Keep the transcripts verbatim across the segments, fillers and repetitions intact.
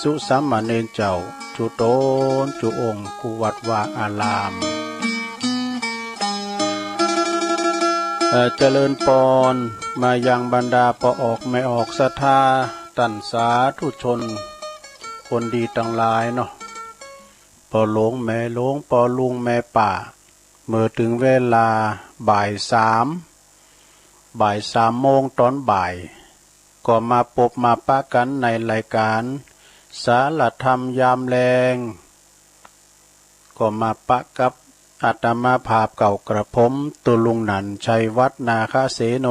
สุสามเณรเจ้า จุตนจุองค์ กุวัดวาอาราม เอ่อ เจริญปอน มายังบรรดาป้อออกแม่ออกศรัทธา ต้านสาธุชน คนดีตังหลายเนาะ ป้อหลวงแม่หลวง ป้อลุงแม่ป้า เมื่อเถิงเวลาบ่ายสาม บ่ายสามโมงต๋อนบ่าย ก็มาปบมาปะกั๋นในรายก๋านสารธรรมยามแลง ก็มาปะกับอาตมาภาพเก่ากระผม ตุ๊ลุงหนั่น ชัยวัฒน์ นาคเสโน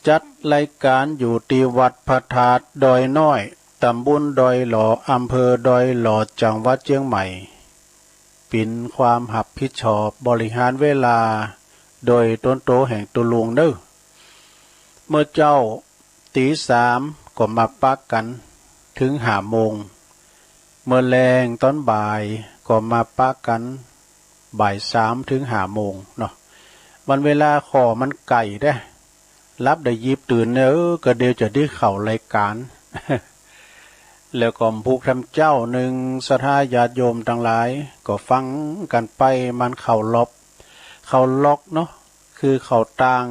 จัดรายก๋านอยู่ตี้วัดพระธาตุดอยน้อย ต๋ำบลดอยหล่อ อำเภอดอยหล่อ จังหวัดเจียงใหม่ ปิ๋นความฮับผิดชอบบริหารเวลา โดยต๋นโตแห่งตุ๊ลุงเน่อ เมื่อเจ๊าตีสามก็มาปะกั๋นเถิงห้าโมง เมื่อแลงต๋อนบ่ายก็มาปะกั๋นบ่ายสามเถิงห้าโมงเนาะ วันเวลาข้อมันใก้เด้ หลับได้ยิบตื่นเนี่ย เออ ก็เดี๋ยวจะได้เข้ารายก๋าน แล้วก็ผูกทำเจ๊านึ่ง ศรัทธาญาติโยมตังหลาย ก็ฟังกั๋นไป มันเข้าล็อก เข้าล็อกเนาะ คือเข้าตาง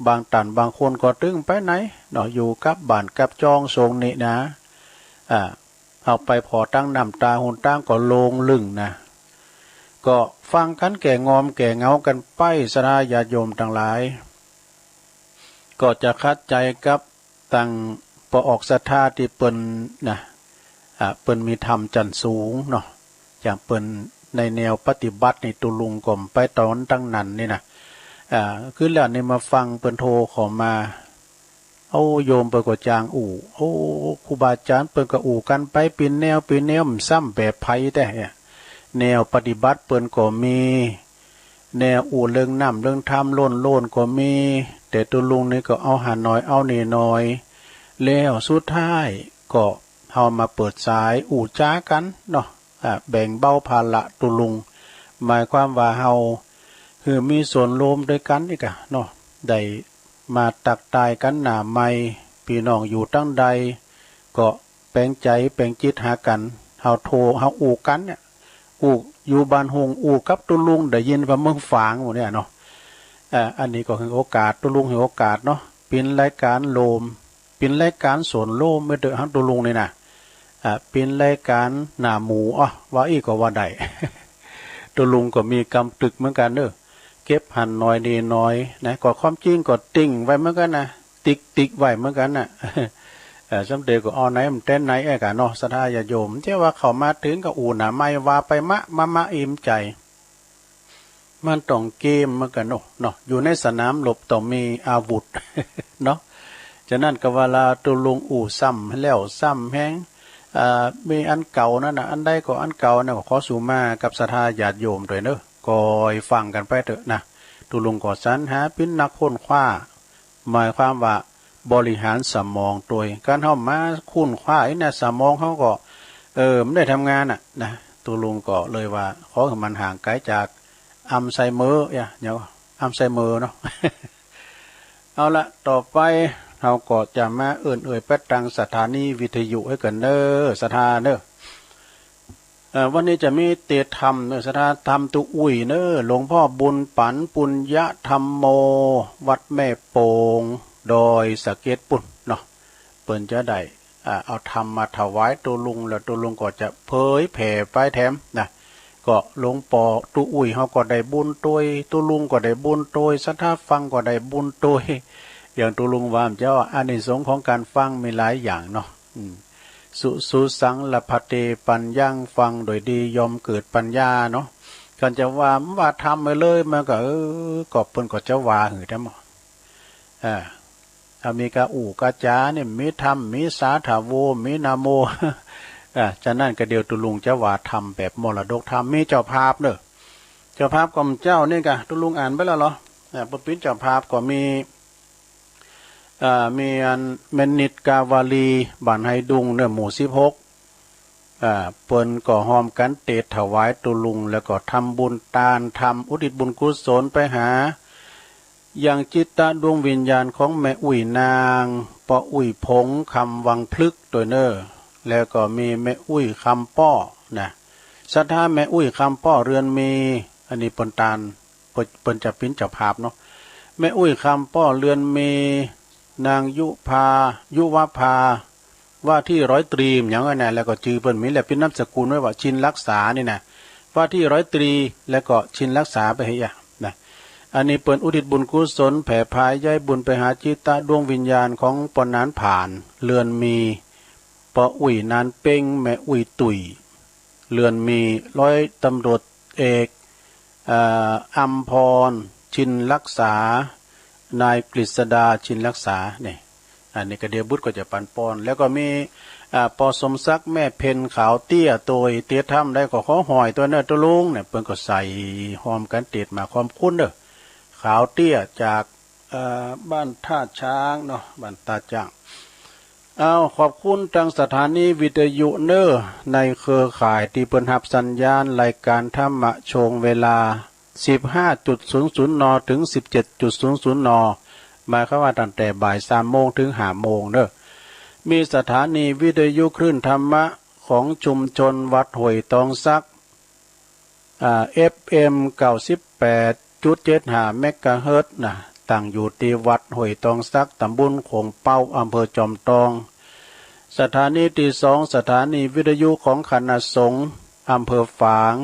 บางต้านบางคนก็ตึงไปไหนเนาะ อยู่กับบ้านกับจองโซนนี้นะ อ่า เอาไปผ่อตังน้ำต๋า หนตางก็โล่งลึ่งนะ ก็ฟังกั๋นแก่งอมแก่เหงากั๋นไป ศรัทธาญาติโยมตังหลาย ก็จะขัดใจ๋กับตังป้อออกศรัทธาตี้เปิ้นนะ อ่า เปิ้นมีธรรมจั้นสูงเนาะ อย่างเปิ้นในแนวปฏิบัตินี่ ตุ๊ลุงก็ไปต๋อนตังนั้นนี่นะ อ่า คือแล้วนี่มาฟังเปิ้นโทรเข้ามา โอ้ โยมเปิ้นก็จางอู้ โอ้ ครูบาอาจ๋ารย์เปิ้นก็อู้กั๋นไป ปิ๋นแนว ปิ๋นแนว มันซ้ำแบบไผแต๊ แนวปฏิบัติเปิ้นก็มี แนวอู้เรื่องน้ำเรื่องธรรมโล่นๆ ก็มี แต่ตุ๊ลุงนี่ก็เอาหาหน่อย เอานี่หน่อย แล้วสุดท้ายก็เฮามาเปิดสายอู้จ๋ากั๋นเนาะ อ่า แบ่งเบาภาระตุ๊ลุง หมายความว่าเฮาหื้อมีส่วนร่วมด้วยกั๋นนี่กะเนาะ ได้มาตักตายกั๋นหน้าใหม่ ปี้น้องอยู่ตังใด ก็แป๋งใจ๋แป๋งจิตหากั๋น เฮาโทร เฮาอู้กั๋นเนี่ย อู้อยู่บ้านฮุง อู้กับตุ๊ลุง ได้ยินว่าเมืองฝางหมู่เนี่ยเนาะ เอ่อ อันนี้ก็หื้อโอกาส ตุ๊ลุงหื้อโอกาสเนาะ ปิ๋นรายก๋านโลม ปิ๋นรายก๋านส่วนโลม ไม่เถอะ ฮังตุ๊ลุงนี่นะ อ่า ปิ๋นรายก๋านหน้าหมู่ อ่ะ ว่าอี้ก็ว่าได้ ตุ๊ลุงก็มีกำตึกเหมือนกั๋นเนอะ เก็บหันหน่อยนี่หน่อยนะ ก็ความจริงก็ติ่งไว้เหมือนกั๋นนะ ติ๊กติ๊กไว้เหมือนกั๋นนะ เอ่อ สำเร็จก็เอาไหนมันเต้นไหนแอ้กะเนาะ ศรัทธาญาติโยม เจ้าว่าเข้ามาเถิงก็อู้หน้าใหม่ ว่าไปมะ มะ มะ อิ่มใจ๋ มันต้องเกมเหมือนกั๋นเนาะ เนาะ อยู่ในสนามรบต้องมีอาวุธ เนาะ ฉะนั้นก็เวลาตุ๊ลุงอู้ซ้ำแล้วซ้ำแฮง อ่า มีอันเก่านั่นน่ะ อันใดก็อันเก่าน่ะ ขอสุมากับศรัทธาญาติโยมตวยเนอะ ก็ฟังกั๋นไปเถอะนะ ตุ๊ลุงก็สรรหาปิ๋นนักค้นคว้า หมายความว่าบริหารสมองตวย ก๋านเฮามาค้นคว้าอี้นะ สมองเฮาก็ เออ มันได้ทำงานน่ะนะ ตุ๊ลุงก็เลยว่า ขอหื้อมันห่างไก๋จากอัลไซเมอร์ อย่า เดี๋ยว อัลไซเมอร์เนาะ เอาละ ต่อไปเฮาก็จะมาเอิ้นเอ่ยไปตังสถานีวิทยุหื้อกั๋นเนอะ ศรัทธาเนอะ เอ่อ วันนี้จะมีเตสน์ธรรมเนอะ ศรัทธา ธรรมตุ๊อุ้ยเนอะ หลวงพ่อบุญปั๋น ปุญญธรรมโม วัดแม่โป่ง ดอยสะเก็ดปุ้นเนาะ เปิ้นจะได้ อ่า เอาธรรมมาถวายตุ๊ลุง แล้วตุ๊ลุงก็จะเผยแผ่ไปแถมนะ ก็หลวงป้อตุ๊อุ้ยเฮาก็ได้บุญตวย ตุ๊ลุงก็ได้บุญตวย ศรัทธาฟังก็ได้บุญตวย อย่างตุ๊ลุงว่าเจ้า อานิสงส์ของก๋านฟังมีหลายอย่างเนาะ อืม สุ สุสัง ละพะเต ปัญญัง ฟังโดยดีย่อมเกิดปัญญาเนาะ ก๋านจะว่า ว่าธรรมไปเลย มันก็ เออ ก็เปิ้นก็จะว่าหื้อแถม อ่า ถ้ามีก๋าอู้ก๋าจ๋าเนี่ย มีธรรม มีสาธาโว มีนะโม อ่า ฉะนั้นก็เดี๋ยวตุ๊ลุงจะว่าธรรมแบบมรดกธรรม มีเจ้าภาพเนอะ เจ้าภาพก็เจ้านี่กะ ตุ๊ลุงอ่านไปแล้วเหรอ อ่า เปิ้นเป๋นเจ้าภาพก็มี อ่า มีอันแม่นิดกาวาลี บ้านไฮดุงเนอะ หมู่สิบหก อ่า เปิ้นก็ฮ่อมกั๋นเตสน์ถวายตุ๊ลุง แล้วก็ทำบุญตาน ทำอุทิศบุญกุศลไปหา ยังจิตดวงวิญญาณของแม่อุ้ยนาง ป้ออุ้ยผง คำวังพลึกตวยเนอะ แล้วก็มีแม่อุ้ยคำป้อนะ ศรัทธาแม่อุ้ยคำป้อเรือนมี อันนี้เปิ้นตาน เปิ้น เปิ้นจะปิ้นเจ้าภาพเนาะ แม่อุ้ยคำป้อเรือนมี นางยุพา ยุวภา ว่าที่ร้อยตรีอย่างนั้นนะ แล้วก็จื่อเปิ้นมีแล้วปิ้นนามสกุลไว้ว่าชินรักษานี่นะ ว่าที่ร้อยตรี แล้วก็ชินรักษาไปเฮียนะ อันนี้เปิ้นอุทิศบุญกุศลแผ่พาย้ายบุญไปหาจิตตะดวงวิญญาณของป้อหนานผ่าน เรือนมี ป้ออุ้ยหนานเป๊ง แม่อุ้ยตุ๋ย เรือนมี ร้อยตำรวจเอก เอ่อ อัมพร ชินรักษา นายกฤษดา ชินรักษา นี่ อันนี้ก็เดี๋ยวบุตรก็จะปันปอน แล้วก็มี อ่า ป้อสมศักดิ์ แม่เพ็ญ ขาวเตี้ย โตยเตี้ยถ้ำได้ก็ขอหอยตัวเนอร์ตัวลุงเนี่ย เปิ้นก็ใส่หอมกันติดมาความคุ้นเนอร์ ขาวเตี้ยจาก เอ่อ บ้านท่าช้างเนาะ บ้านท่าช้าง เอา ขอบคุณทางสถานีวิทยุเนอร์ ในเครือข่ายที่เปิ้นฮับสัญญาณรายการธรรมะช่วงเวลา สิบห้าจุดศูนย์ศูนย์ น ถึง สิบเจ็ดจุดศูนย์ศูนย์ น หมายความว่าตั้งแต่บ่ายสามโมงถึงห้าโมงเนอร์ มีสถานีวิทยุคลื่นธรรมะของชุมชนวัดห้วยตองสัก อ่า เอฟเอ็ม เก้าสิบแปดจุดเจ็ดห้า เมกะเฮิรตซ์นะ ตั้งอยู่ที่วัดห้วยตองสัก ตำบลโขงเป้า อำเภอจอมทอง สถานีที่สอง สถานีวิทยุของคณะสงฆ์อำเภอฝาง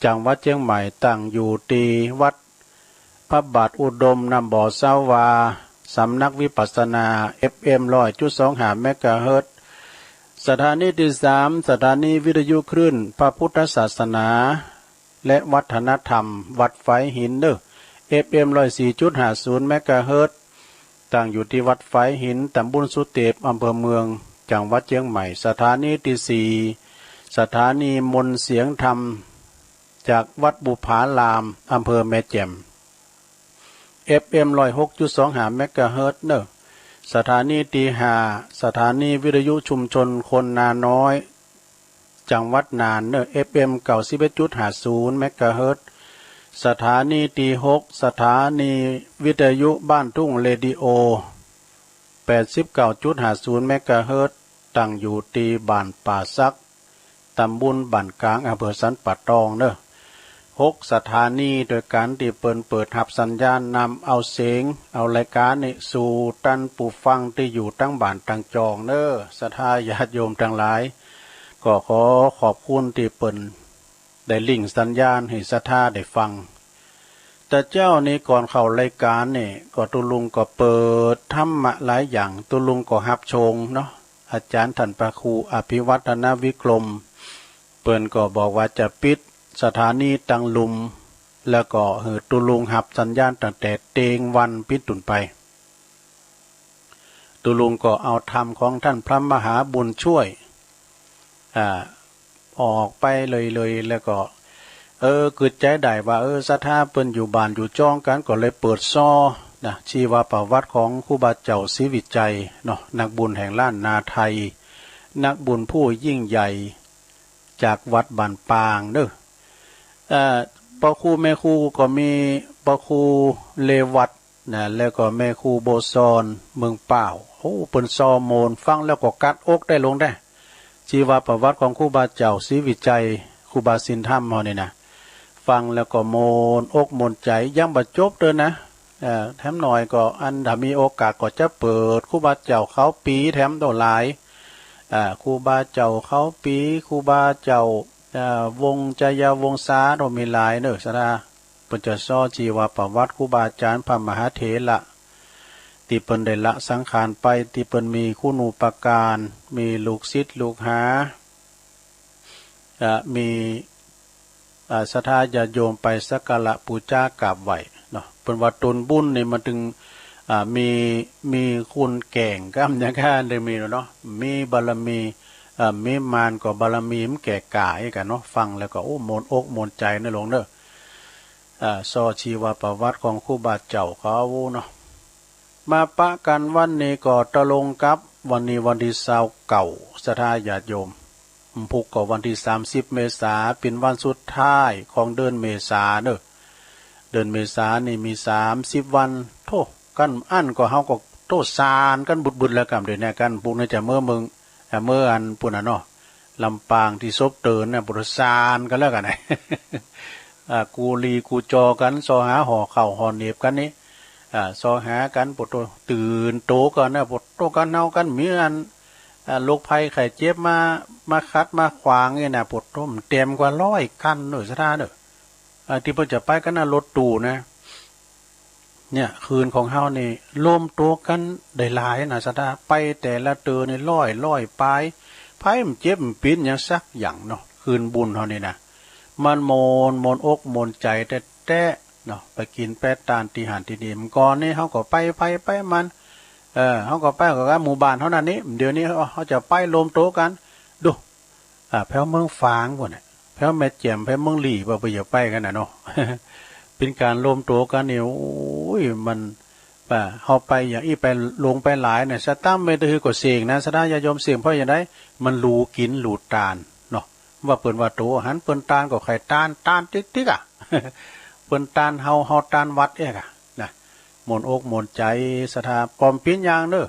จังหวัดเชียงใหม่ ตั้งอยู่ที่วัดพระบาทอุดม น้ำบ่อสาวา สำนักวิปัสสนา เอฟเอ็ม ร้อยจุดสองห้า เมกะเฮิรตซ์ สถานีที่สาม สถานีวิทยุคลื่นพระพุทธศาสนา และวัฒนธรรม วัดฝายหินเนอร์ เอฟเอ็ม ร้อยสี่จุดห้าศูนย์ เมกะเฮิรตซ์ ตั้งอยู่ที่วัดฝายหิน ตำบลสุเตพ อำเภอเมือง จังหวัดเชียงใหม่ สถานีที่สี่ สถานีมนต์เสียงธรรม จากวัดบุพาราม อำเภอแม่แจ่ม เอฟเอ็ม ร้อยหกจุดสองห้า เมกะเฮิรตซ์เนอร์ สถานีที่ห้า สถานีวิทยุชุมชนคนนาน้อย จังหวัดน่านเนอร์ เอฟเอ็ม เก้าสิบเอ็ดจุดห้าศูนย์ เมกะเฮิรตซ์ สถานีที่หก สถานีวิทยุบ้านทุ่งเรดิโอ แปดสิบเก้าจุดห้าศูนย์ เมกะเฮิรตซ์ ตั้งอยู่ที่บ้านป่าสัก ตำบลบ้านกลาง อำเภอสันป่าตองเนอร์ หกสถานีด้วยกันที่เปิ้นเปิดฮับสัญญาณนำเอาเสียง เอารายการนี้สู่ตันผู้ฟังที่อยู่ตังบ้านตังจองเนอร์ ศรัทธาญาติโยมตังหลาย ก็ขอขอบคุณที่เปิ้นได้ลิงก์สัญญาณหื้อศรัทธาได้ฟัง แต่เจ้านี้ก่อนเข้ารายการนี่ ก็ตุ๊ลุงก็เปิดธรรมะหลายอย่าง ตุ๊ลุงก็ฮับชงเนาะ อาจารย์ท่านพระครูอภิวัฒนวิกรม เปิ้นก็บอกว่าจะปิดสถานีตังลุ่ม แล้วก็หื้อตุ๊ลุงฮับสัญญาณตั้งแต่เตียงวันปิ้นตุ๊นไป ตุ๊ลุงก็เอาธรรมของท่านพระมหาบุญช่วย อ่า ออกไปเลยๆ แล้วก็ เออ กึ๊ดใจ๋ได้ว่า เออ ศรัทธาเปิ้นอยู่บ้านอยู่จองกั๋น ก็เลยเปิดซอนะ ชีวประวัติของครูบาเจ้าศรีวิชัยเนาะ นักบุญแห่งล้านนาไทย นักบุญผู้ยิ่งใหญ่ จากวัดบ้านปางเด้อ เอ่อ ป้อครูแม่ครูก็มีป้อครูเรวัตนะ แล้วก็แม่ครูบัวซอนเมืองป้าว โอ้ เปิ้นซอโมน ฟังแล้วก็กัดอกได้ลงได้ ชีวประวัติของครูบาเจ้าศรีวิชัย ครูบาศีลธรรมเฮานี่นะ ฟังแล้วก็โมนอกโมนใจ๋ ยังบ่จบเด้อนะ เอ่อ แถมหน่อยก็อันถ้ามีโอกาสก็จะเปิดครูบาเจ้าเขาปีแถมเต้าหลาย อ่า ครูบาเจ้าเขาปี ครูบาเจ้า อ่า วงศ์ชยาวงศา โอ้ มีหลายเนอะ ศรัทธา เปิ้นจะซอชีวประวัติครูบาอาจารย์พระมหาเถระ ตี้เปิ้นได้ละสังขารไป ตี้เปิ้นมีคุณูปการ มีลูกศิษย์ลูกหา อ่า มี อ่า ศรัทธาญาติโยมไปสักการะปู๋จากราบไหว้เนาะ เปิ้นว่าตนบุญนี่มันตึง อ่า มี มีคุณแก่งก้ำอย่างนั้นเลยมีเนาะ มีบารมี อ่า มีมานก็บารมีมันแก่ก๋ากั๋นเนาะ ฟังแล้วก็ โอ้ โมนอกโมนใจ๋นะหลวงเนอะ อ่า ซอชีวประวัติของครูบาเจ้าเขาเนาะ มาปะกั๋นวันนี้ก็ตรงกับวันนี้วันตี้ซาวเก้า ศรัทธาญาติโยม พุกก็วันตี้สามสิบเมษา เป๋นวันสุดท้ายของเดือนเมษาเนอะ เดือนเมษานี่มีสามสิบวัน โธ่ กั๋นอั้นก็เฮาก็โธ่ซานกั๋นบึดๆ แล้วก้ำเดี๋ยวนี้ กั๋นพุกนี่จะเมื่อเมือง เมื่ออันปุ้นน่ะเนาะ ลำปางตี้ศพเติ่นน่ะ ปุ้นสานกั๋นแล้วกั๋นน่ะ กูลีกูจอกั๋น ซอหาห่อข้าวห่อเหน็บกั๋นนี่ ซอหากั๋น ปุ้นตื่นโตกั๋นน่ะ ปุ้นโตกั๋น เฮากั๋น มีอันโรคภัยไข้เจ็บมา มาขัดมาขวางนี่น่ะ ปุ้นโตมันเต็มกว่าร้อยขั้นเน่อ ศรัทธาเน่อ ตี้เปิ้นจะไปกั๋นน่ะ รถตู้น่ะ เนี่ย คืนของเฮานี่ รวมตัวกั๋นได้หลายน่ะ ศรัทธา ไปแต่ละเตื้อนี่ ร้อย ร้อยป๋าย ไผมันเจ็บมันปิ๊นหยังสักอย่างเนาะ คืนบุญเฮานี่น่ะ มันม่วน ม่วนอกม่วนใจ๋แต๊ๆ เนาะ ไปกิ๋นไปตานตี้หั้นตี้นี่ เมื่อก่อนนี่ เฮาก็ไป ไป ไปมัน เออ เฮาก็ไปกับหมู่บ้านเฮานั่นนี่ เดี๋ยวนี้เฮา เฮาจะไปรวมตัวกั๋น ดู อ่า แผวเมืองฝางปุ้นน่ะ แผวแม่แจ่ม แผวเมืองลี้ บ่ บ่อยากไปกั๋นน่ะเนาะ เป๋นก๋านรวมตัวกั๋นนี่ โอ้ย มัน อ่า เฮาไปอย่างอี้ ไปหลงไปหลายเนี่ย สตางค์แม่นแต่หื้อก็เสี่ยงนะ ศรัทธาญาติโยมเสี่ยง เพราะอย่างใด มันหลู่กิ๋นหลู่ตานเนาะ ว่าเปิ้นว่าโต หันเปิ้นตานก็ใค่ตาน ตานติ๊กๆ อ่ะ เปิ้นตานเฮา เฮาตานวัดเอกอ่ะ นะ ม่วนอกม่วนใจ๋ ศรัทธา ปอมปิ้นอย่างเน่อ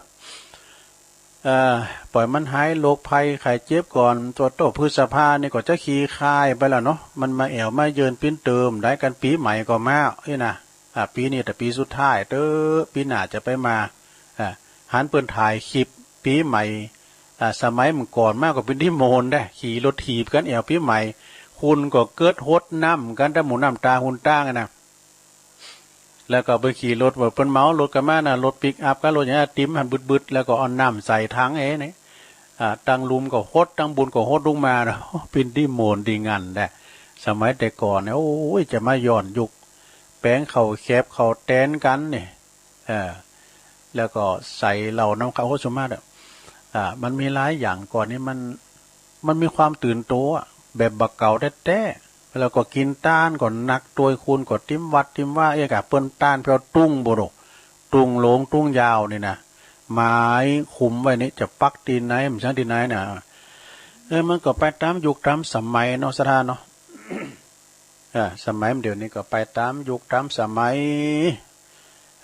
เอ่อ ป่อยมันหายโรคภัยไข้เจ็บก่อน ตัวโตพฤษภานี่ก็จะขี้คายไปแล้วเนาะ มันมาแอ่วมาเยินปิ้นเติม ได้กั๋นปี๋ใหม่ก็มา เอ้ยนะ อ่า ปี๋นี้แต่ปี๋สุดท้ายเต๊อะ ปี๋หน้าจะไปมา อ่า หันเปิ้นถ่ายคลิปปี๋ใหม่ อ่า สมัยเมื่อก่อนมาก็เป๋นตี้ม่วนได้ ขี่รถถีบกั๋นแอ่วปี๋ใหม่ คนก็เกิดหดน้ำกั๋น แต่หมู่น้ำตาหุ่นตางอะนะ แล้วก็ไปขี่รถ ว่าเปิ้นเหมารถกั๋นมาน่ะ รถปิกอัพกับรถอย่างนั้น ติ่มหันบึดๆ แล้วก็เอาน้ำใส่ถังเอ้นี่ อ่า ตังลุ่มก็หด ตังบุญก็หดลงมาเนาะ เป๋นตี้ม่วนตี้งันแหละ สมัยแต่ก่อนเนี่ย โอ้ย จะมาย้อนยุค แป๋งข้าวแคบข้าวแตนกั๋นนี่ เออ แล้วก็ใส่เหล้าน้ำข้าวโพดสุมาตรอะ อ่า มันมีหลายอย่างก่อนนี่มัน มันมีความตื่นตัวอะ แบบบ่าเก่าแต๊ๆ แล้วก็กิ๋นตานก็หนักตวย คนก็ติ่มวัดติ่มว่า เอ๊ะ กะเปิ้นตานแผวตุงบ่โด ตุงหลงตุงยาวนี่นะ ไม้คุมไว้นี่ จะปักตี้ไหน มันช่างตี้ไหนน่ะ เออ มันก็ไปต๋ามยุคต๋ามสมัยเนาะ ศรัทธาเนาะ อ่า สมัยเดี๋ยวนี้ก็ไปต๋ามยุคต๋ามสมัย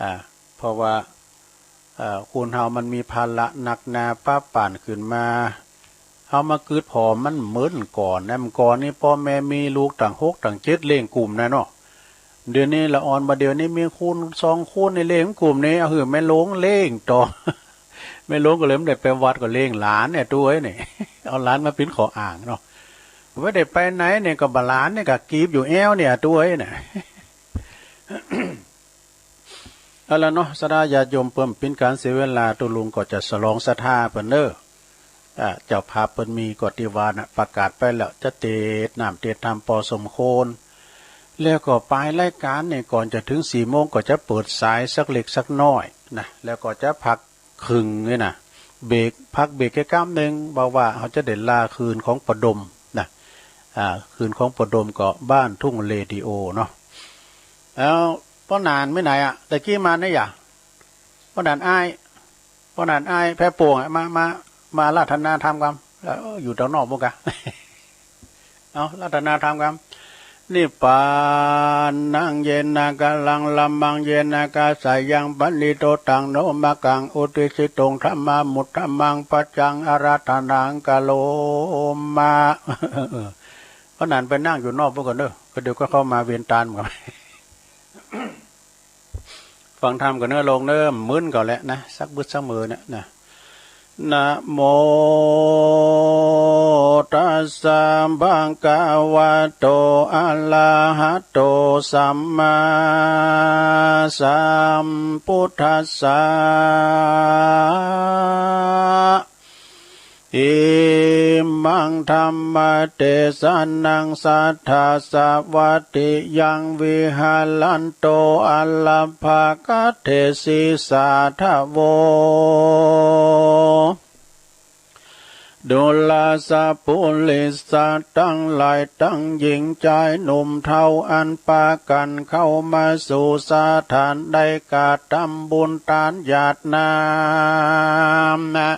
อ่า เพราะว่า เอ่อ คนเฮามันมีภาระหนักหนาปะป่านขึ้นมา เฮามาเกิดผ่อมันเหมือนก่อนนะ เมื่อก่อนนี่ป้อแม่มีลูกตั้งหกตั้งเจ็ดเลี้ยงกลุ่มนะเนาะ เดี๋ยวนี้ละอ่อน บ่าเดี๋ยวนี้มีคนสองคนนี่เลี้ยงกลุ่มนี่ เอาหื้อแม่หลวงเลี้ยงต่อ แม่หลวงก็เลยบ่ได้ไปวัด ก็เลี้ยงหลานเนี่ย ตุ๊เอ้ยนี่ เอาหลานมาเป๋นข้ออ้างเนาะ บ่ได้ไปไหนเนี่ย ก็บ่าหลานเนี่ยก็กีบอยู่แอวเนี่ย ตุ๊เอ้ยเนี่ย เอาละเนาะ ศรัทธาญาติโยม เปื้อบ่เป๋นก๋านเสียเวลา ตุ๊ลุงก็จะสลองศรัทธาเปิ้นเน่อ อ่า เจ้าภาพเปิ้นมีก็ตี้ว่าน่ะ ประกาศไปแล้ว จะเตสน้ำเตสธรรมปอสมควร แล้วก็ป๋ายรายก๋านเนี่ย ก่อนจะเถิงสี่โมงก็จะเปิดสายสักเล็กสักน้อยนะ แล้วก็จะพัก ครึ่งนี่นะ เบรก พักเบรกแค่กำนึ่ง บอกว่าเฮาจะได้ลาคืนของปอดมนะ อ่า คืนของปอดมก็บ้านทุ่งเรดิโอเนาะ แล้วป้อหนานไปไหนอะ ตะกี้มาเนี่ยหยา ป้อหนานอ้าย ป้อหนานอ้ายแพร่โป่งอะ มา มา มาอาราธนาธรรมกำ แล้วอยู่ตางนอกปุ้นกะ เอาอาราธนาธรรมกำ นิพพานังเยนะกะลัง ละมังเยนะกะสายัง ปะนิโทตังโนมะกัง อุทิสิตุง ธัมมามุตตะมัง ปัจจังอาราธนังกะโรมะ เออ ป้อหนานไปนั่งอยู่นอกปุ้นก่อนเน่อ ก็เดี๋ยวก็เข้ามาเวียนตานกำ ฟังธรรมก่อนเน่อ ลงเน่อ มึนก่อนแหละนะ สักบึดสักเมินนะนะ นะโม ตัสสะ ภะคะวะโต อะระหะโต สัมมาสัมพุทธัสสะ อิมัง ธัมมะเตสะนัง สัทธัสสะ วัตติยัง วิหะรันโต อะระพะกะเถสิ สาธะโว ดูราสะปุริสะตังหลาย ตังญิงจายหนุ่มเฒ่า อันปากั๋นเข้ามาสู่สถาน ได้กระทำบุญตานหยาดน้ำนะ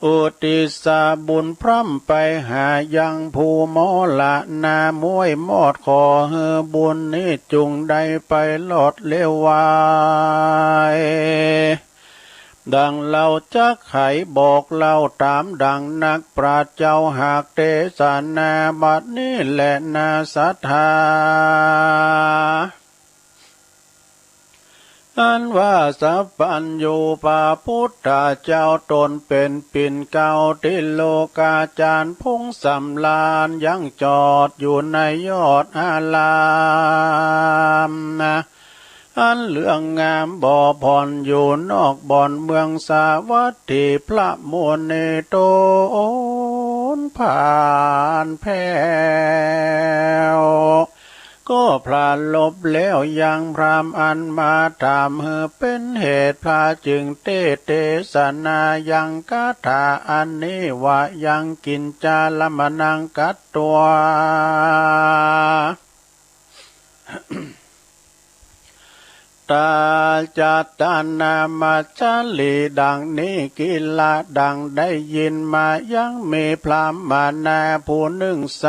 อุทิศบุญพร่ำไปหายังผู้มรณะ มวยมอด ขอหื้อบุญนี้จุ่งได้ไปรอดเร็วไว ดังเล่าจักไขบอกเล่าตามดังนักปราชญ์เจ้าหากเทศนาบัดนี้แลนาศรัทธา อันว่าสัพพัญญูพระพุทธเจ้าตนเป็นปิ่นเกล้าติโลกาจารย์พงษ์สำราญยังจอดอยู่ในยอดอารามนะ อันเรื่องงามบ่ผ่อนอยู่นอกบ่อนเมืองสาวัตถีพระมุนีตนผ่านแผ้ว ก็พระลบแล้วยังพราหมณ์อันมาถามหือเป็นเหตุพระจึงเทศน์เทศนายังคาถาอันนี้ว่ายังกิญจารมณังกัตวา ตาจัตตานามัจฉลีดังนี้กิลละดังได้ยินมายังมีพราหมณาผู้หนึ่งไส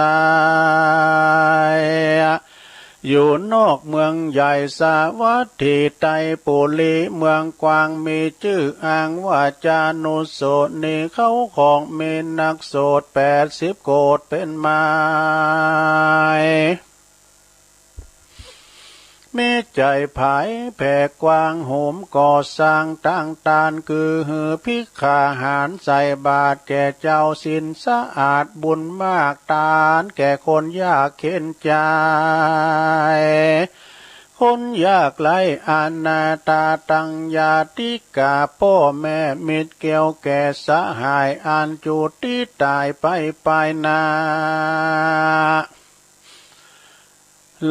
อยู่นอกเมืองใหญ่สาวัตถีไตรปุรีเมืองกว้างมีจื้ออ้างว่าจานุสสวนีเขาของมีนักโสดแปดสิบโกฏเป็นหมาย มีใจ๋ผายแผ่กว้างโหมก่อสร้างตั้งตานคือหื้อภิกขาหารใส่บาตรแก่เจ้าศีลสะอาดบุญมากตานแก่คนยากเข็ญใจ๋ คนยากไร้อนาถาตังญาติกาป้อแม่มิตรเกี่ยวแก่สหายอันจุติต๋ายไปปายหน้า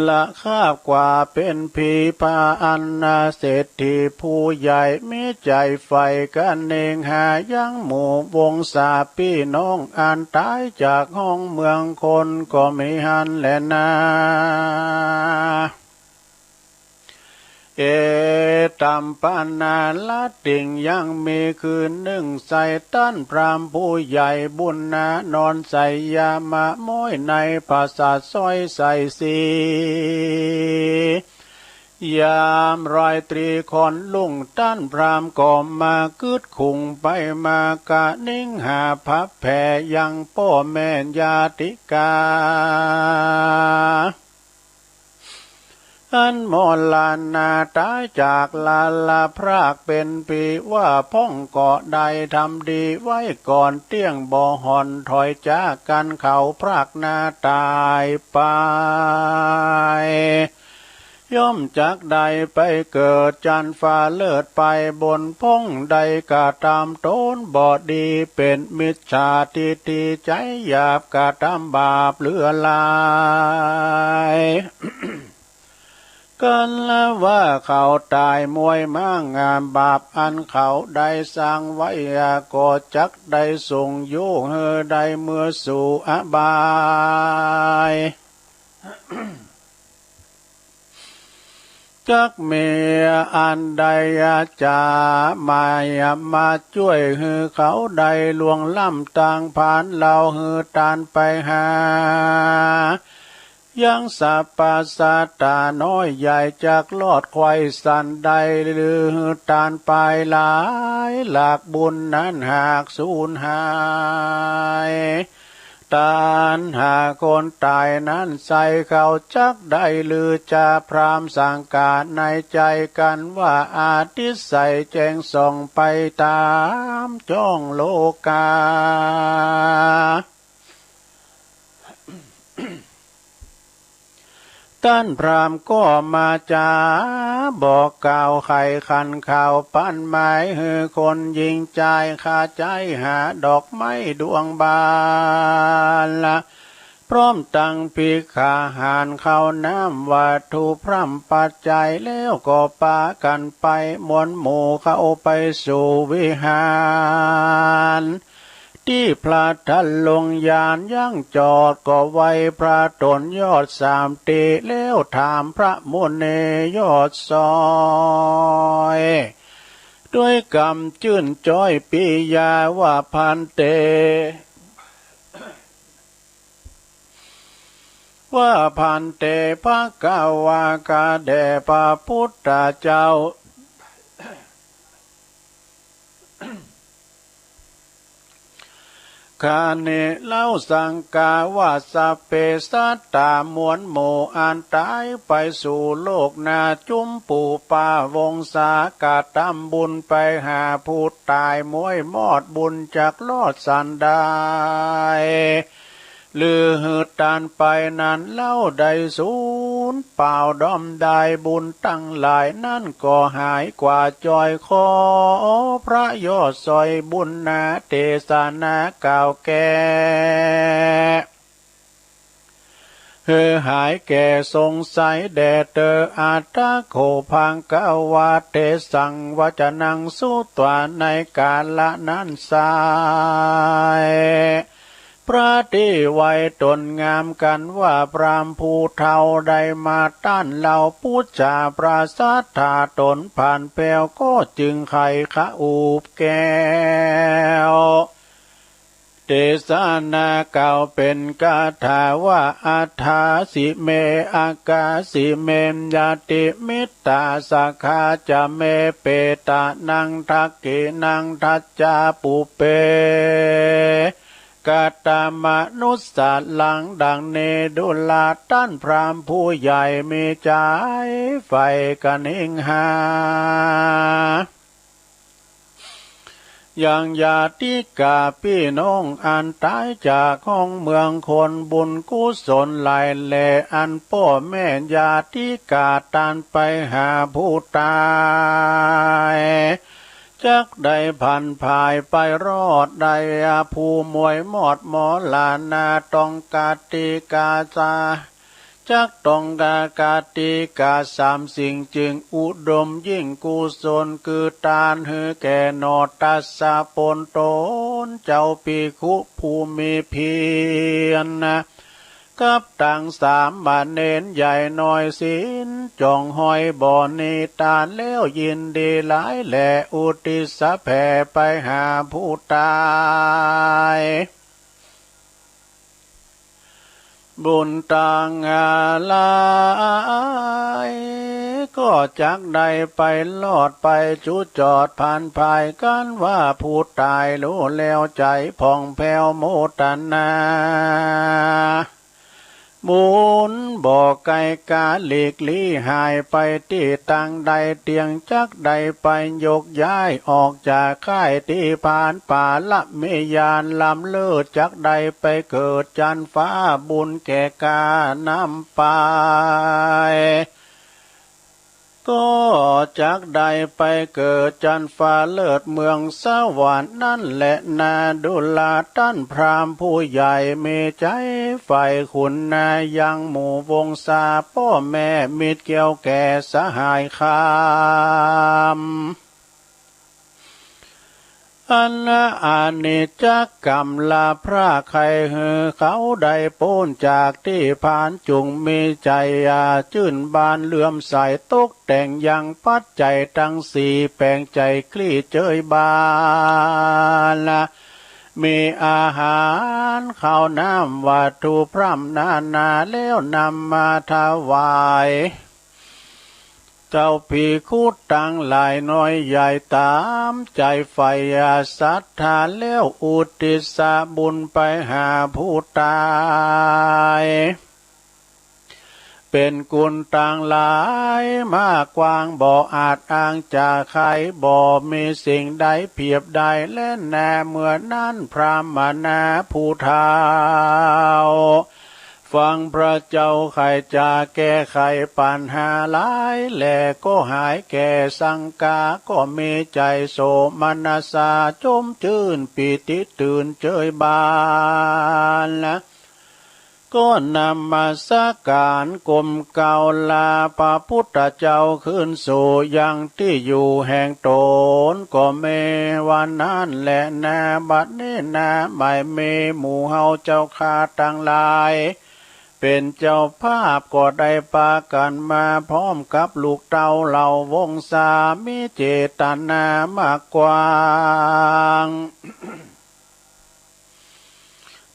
ละคาบกว่าเป๋นผี พระอันนาเศรษฐีผู้ใหญ่มีใจ๋ใฝ่กะเนงหายังหมู่วงศาปี้น้องอันต๋ายจากห้องเมืองคนก็มีหั้นแลนา เอตัมปนาลาติงยังมีคืนหนึ่งไสต้านพราหมณ์ผู้ใหญ่บุณณะนอนไสยามาม้อยในผาสาทซ้อยไสสี ยามรอยตรีค่อนรุ่งต้านพราหมณ์ก็มากึ๊ดขุงไปมากะเนงหาผับแผ่ยังป้อแม่ญาติกา อันมรณาต๋ายจากลาละพรากเป๋นผีว่าพ่องก็ได้ทำดีไว้ก่อนเตี้ยงบ่ห่อนถอยจากกั๋นเขาพรากหน้าต๋ายไป ย่อมจักได้ไปเกิดจั้นฟ้าเลิศไปบนพ่องได้กระตำต๋นบ่ดีเป๋นมิจฉาทิฏฐิใจ๋หยาบกระตำบาปเหลือหลาย กั๋นละว่าเขาต๋ายม้อยมางามบาปอันเขาได้สร้างไว้ก็จักได้ส่งโยงหื้อได้เมือสู่อบาย จักมีอันใดจะมามาจ้วยหื้อเขาได้ล่วงล้ำตางผานเล่าหื้อต้านไปหา ยังสัพพสัตตาน้อยใหญ่จักรอดไขว่สันได้หรือหื้อต้านไปหลายหลากบุญนั้นหากสูญหาย ต้านหาคนต๋ายนั้นใส่เขาจักได้หรือจะพราหมณ์สังกาในใจ๋กั๋นว่าอาทิตย์ใสแจ้งส่องไปต๋ามจ้องโลกา ต้านพราหมณ์ก็มาจ๋าบอกกล่าวไขขันข่าวปันหมายหื้อคนหญิงจายข้าใจ๋หาดอกไม้ดวงบานละ พร้อมตังภิกขาหารข้าวน้ำวัตถุพร่ำปัจจัยแล้วก็ปากั๋นไปมวลหมู่เข้าไปสู่วิหาร ตี้พระทันลงยานยังจอดก็ไหว้พระต๋นยอดสามตี้แล้วถามพระมุนียอดซอย ด้วยกำจื้นจ้อยปิยาว่าภันเต ว่าภันเต ภะคะวา ข้าแด่พระพุทธเจ้า คานิเล่าสังกาว่า สัพเพสัตตามวลหมู่อันต๋ายไปสู่โลกหน้า จุมปูปาวงศากระทำบุญไปหาผู้ต๋าย มวยมอดบุญจักรอดสันดาย หรือหืดตันไปนั้นเล่า ได้สูญเปล่าดอมดาย บุญตังหลายนั้นก็หายกว่าจ้อย ขอพระยอดซอยบุญนา เตสนากล่าวแก้ หือหายแก้สงสัยแด่เตอ อัตถะโข ภังกวา เตสัง วจนัง สุตวา ในกาละนั้นไซร้ พระตี้ไว้ต๋นงามกั๋นว่า พราหมณ์ผู้เฒ่าได้มาต้านเล่า ปุจจาพระสัตถาต๋นผ่านแผ้ว ก็จึงไขขะอุบแก้ว เตสนากล่าวเป๋นกาถาว่า อัฏฐาสิเม อักขาสิเม ญาติมิตตา สขาจะเม เปตานัง ทักขิณัง ทัจจา ปุพเพ กะตะมะนุสสะลัง ดังนี้ดูราต้านพราหมณ์ผู้ใหญ่ มีใจ๋ใฝ่กะนิงหา ยังญาติกาปี้น้องอันต๋ายจากห้องเมืองคน บุญกุศลหลายแล อันป้อแม่ญาติกาต้านไปหาผู้ต๋าย จักได้ผันผายไปรอดได้ ผู้มวยมอดหมอหลานา ต้องกาติกาสา จักต้องกา กาติกาสามสิ่งจึงอุดมยิ่ง กุศลคือตานหื้อแก่หนอ ตัสสะปนต๋นเจ้าภิกขุผู้มีเพียรนะ กับตังสามเณรใหญ่น้อยศีลจ่องห้อยบ่หนี ตานแล้วยินดีหลายแล อุทิศแผ่ไปหาผู้ต๋าย บุญตังหลาย ก็จักได้ไปรอดไปจุจอดผันผายกั๋นว่า ผู้ต๋ายรู้แล้วใจ๋ผ่องแผ้วโมตนา บุญบ่ไกลกาหลีกลี้หายไปตี้ตังใด เตียงจักได้ไปยกย้ายออกจากค่ายตี้ผาน ปาละมีญาณล้ำเลิศ จักได้ไปเกิดจั๊นฟ้า บุญแก่กานำไป ก็จักได้ไปเกิดจั๊นฟ้าเลิศเมืองสวรรค์นั้นแลนา ดูราต้านพราหมณ์ผู้ใหญ่ มีใจ๋ใฝ่คุณนา ยังหมู่วงศาป้อแม่มิตรเกี่ยวแก่สหายคำ อันอนิจจกรรมละพราก ใค่หื้อเขาได้ป๊นจากตี้ผาน จุ่งมีใจ๋จื้นบานเลื่อมใส ตกแต่งยังปัจจัยตังสี่ แป๋งใจ๋คลี่เจยบาน มีอาหารข้าวน้ำวัตถุพร่ำนานา แล้วนำมาถวาย เจ้าภิกขุตังหลายน้อยใหญ่ต๋ามใจ๋ใฝ่ศรัทธา แล้วอุทิศบุญไปหาผู้ต๋าย เป๋นกุณตังหลายมากกว้าง บ่อาจอ้างจะไข บ่มีสิ่งใดเปียบได้แลนา เมื่อนั้นพราหมณาผู้เฒ่า ฟังพระเจ้าใค่จะแก้ไขปัญหาหลายแล ก็หายแก่สังกา ก็มีใจ๋โสมนัสสา จมจื้นปีติตื่นเจยบาน ก็นมัสก๋านก้มเกล้าลาพระพุทธเจ้าคืนสู่ยังตี้อยู่แห่งต๋น ก็แม้วันนั้นแลนา บัดนี้นาไม่มีหมู่เฮาเจ้าข้าตังหลาย เป๋นเจ้าภาพก็ได้ปากั๋นมาพร้อมกับลูกเต้าเหล่าวงศา มีเจตนามากกว้าง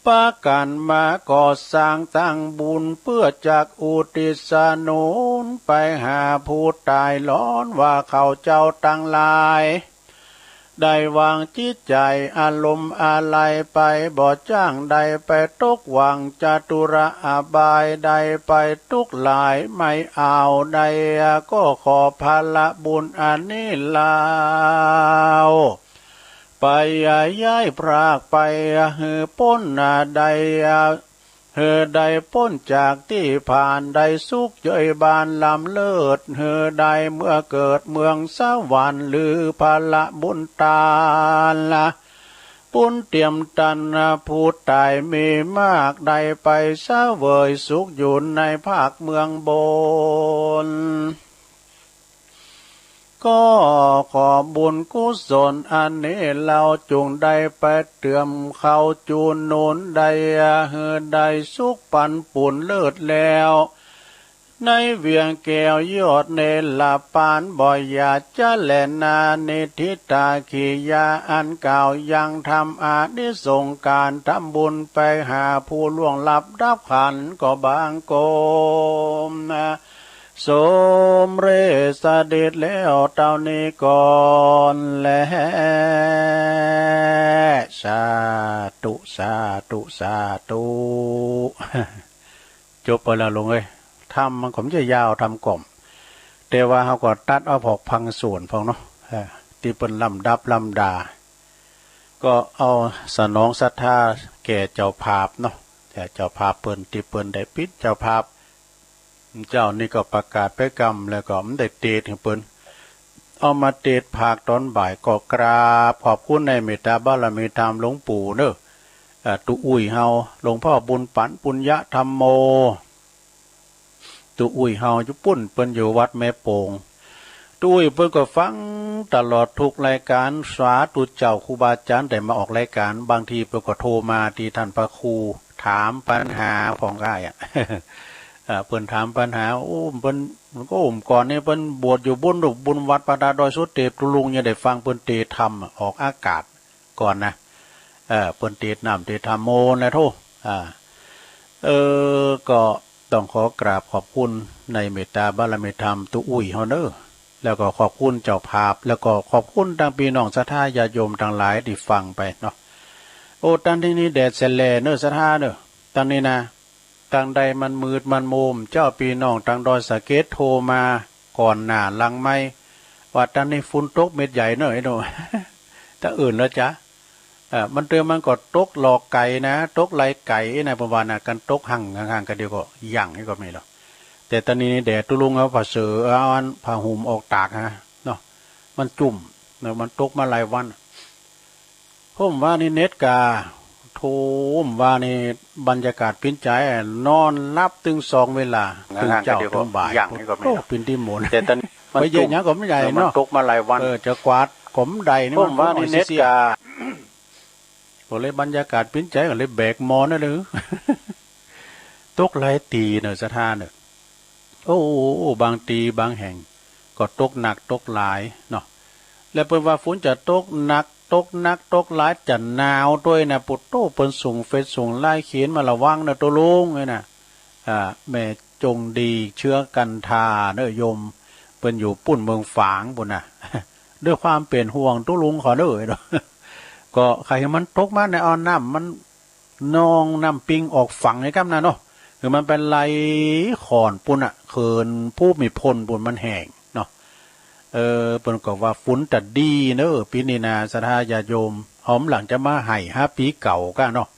ปากั๋นมาก่อสร้างตั้งบุญ เปื้อจักอุทิศหนุนไปหาผู้ต๋าย ร้อนว่าเขาเจ้าตังหลาย ได้วางจิตใจอารมณ์อะไรไป บ่จ้างได้ไปตกหว่างจตุระอบาย ได้ไปทุกข์หลายไม่เอา ได้ก็ขอผละบุญอันนี้เล่า ไปย้ายพรากไปหื้อป๊นได้ หื้อได้ป๊นจากตี้ผ่าน ได้สุขเย้ยบานล้ำเลิศ หื้อได้เมือเกิดเมืองสวรรค์ หรือผละบุญตานละ บุญเตียมตันผู้ต๋ายมีมาก ได้ไปเสวยสุขอยู่ในภาคเมืองบน ก็ขอบุญกุศลอันนี้เล่า จุ่งได้ไปเติมเข้าจูนหนุน ได้หื้อได้สุขปันปุ้นเลิศแล้ว ในเวียงแก้วยอดเนรปาน บ่อย่าจะแลนา นิทธิตากิริยาอันกล่าวยัง ทำอานิสงส์ก๋านทำบุญไปหาผู้ล่วงลับดับขันธ์ก็บังคมนะ สมเร็จเสด็จแล้วเต้านี้ก่อนแล สาธุ สาธุ สาธุ จบไปแล้วลุงเอ้ย ธรรมมันก็ไม่ใช่ยาว ธรรมก่อม แต่ว่าเฮาก็ตัดเอาพอกพังส่วนพอกเนาะ เออ ตี้เปิ้นลำดับลำดา ก็เอาสนองศรัทธาแก่เจ้าภาพเนาะ แก่เจ้าภาพเปิ้น ตี้เปิ้นได้ปิดเจ้าภาพ เจ้านี่ก็ประกาศไปกำ แล้วก็มันได้เตสน์หื้อเปิ้น เอามาเตสน์ภาคต๋อนบ่าย ก็กราบขอบคุณในเมตตาบารมีธรรมหลวงปู่เนอะ เอ่อ ตุ๊อุ้ยเฮา หลวงพ่อบุญปั๋น ปุญญะธัมโม ตุ๊อุ้ยเฮาอยู่ปุ้น เปิ้นอยู่วัดแม่โป่ง ตุ๊อุ้ยเปิ้นก็ฟังตลอดทุกรายก๋าน สาธุเจ้า ครูบาอาจ๋ารย์ได้มาออกรายก๋าน บางทีเปิ้นก็โทรมาตี้ต้านพระครู ถามปัญหาของอ้ายอะ เอ่อ เปิ้นถามปัญหา โอ้ เปิ้น ก็อุ้มก่อนนี่เปิ้นบวชอยู่บุญลูกบุญวัดป่าตาดอยสุเทพ ตุ๊ลุงยังได้ฟังเปิ้นเตสน์ธรรมอะ ออกอากาศก่อนนะ เออ เปิ้นเตสน์น้ำเตสน์ธรรมโมนแหละโธ่ อ่า เออ ก็ต้องขอกราบขอบคุณในเมตตาบารมีธรรมตุ๊อุ้ยเฮาเนอะ แล้วก็ขอบคุณเจ้าภาพ แล้วก็ขอบคุณตังปี้น้องศรัทธาญาติโยมตังหลายตี้ฟังไปเนาะ โอ้ ตังนี้นี่แดดแสแลเนอะศรัทธาเนอะ ตังนี้นะ ตังใดมันมืดมันโมม เจ้าปี้น้องตังดอยสะเก็ดโทรมาก่อนหน้าหลังไมค์ ว่าตังนี้ฝนตกเม็ดใหญ่เนอะไอ้หนุ่ม ตังอื่นแล้วจ๊ะ เอ่อ มันเตือนมันก็ตกหลอกไก่นะ ตกไล่ไก่นะ ประมาณน่ะ กันตกห่างๆ กันเดียวก็ยังนี่ก็มีแล้ว แต่ตังนี้นี่แดดตุ๊ลุงเอาผ้าเสื่อ เอาอันผ้าห่มออกตากฮะ เนาะ มันจุ่มเนาะ มันตกมาหลายวัน ผมว่านี่เน็ตกา โธ่ ผมว่านี่บรรยากาศปิ้นใจ๋ นอนหลับตึงสองเวลา ตึงเจ๊าตึงบ่าย โอ้ ปิ้นตี้หมุน แต่ตัน ไปเย็นหยังก็ไม่ใหญ่เนาะ มันตกมาหลายวัน เออ จะกวาดก็ไม่ได้นี่ ผมว่านี่เน็ตกา ก็เลยบรรยากาศปิ้นใจ๋ ก็เลยแบกหม้อนั่นเลย ตกหลายตี้เนอะศรัทธาเนอะ โอ้ บางตี้บางแห่ง ก็ตกหนักตกหลายเนาะ แล้วเปิ้นว่าฝนจะตกหนัก ตกหนักตกหลาย จะหนาวด้วยนะ ปุโต เปิ้นส่งเฟซส่งไลน์เขียนมาระวังนะตุ๊ลุงเอ้ยนะ อ่า แม่จงดีเชื้อกันทาเนอะโยม เปิ้นอยู่ปุ้นเมืองฝางปุ้นนะ ด้วยความเป็นห่วงตุ๊ลุงขอเนอะ ก็ใครมันตกมาในเอาน้ำมัน นองน้ำปิงออกฝั่งไอ้กำนะเนาะ คือมันไปไหลข่อนปุ้นอะ เขื่อนภูมิพลปุ้นมันแห้งเนาะ เออ เปิ้นก็ว่าฝนจะดีเนอะ ปีนี้นะ ศรัทธาญาติโยม หอมหลังจะมาให้ห้าปีเก่าก้าเนาะ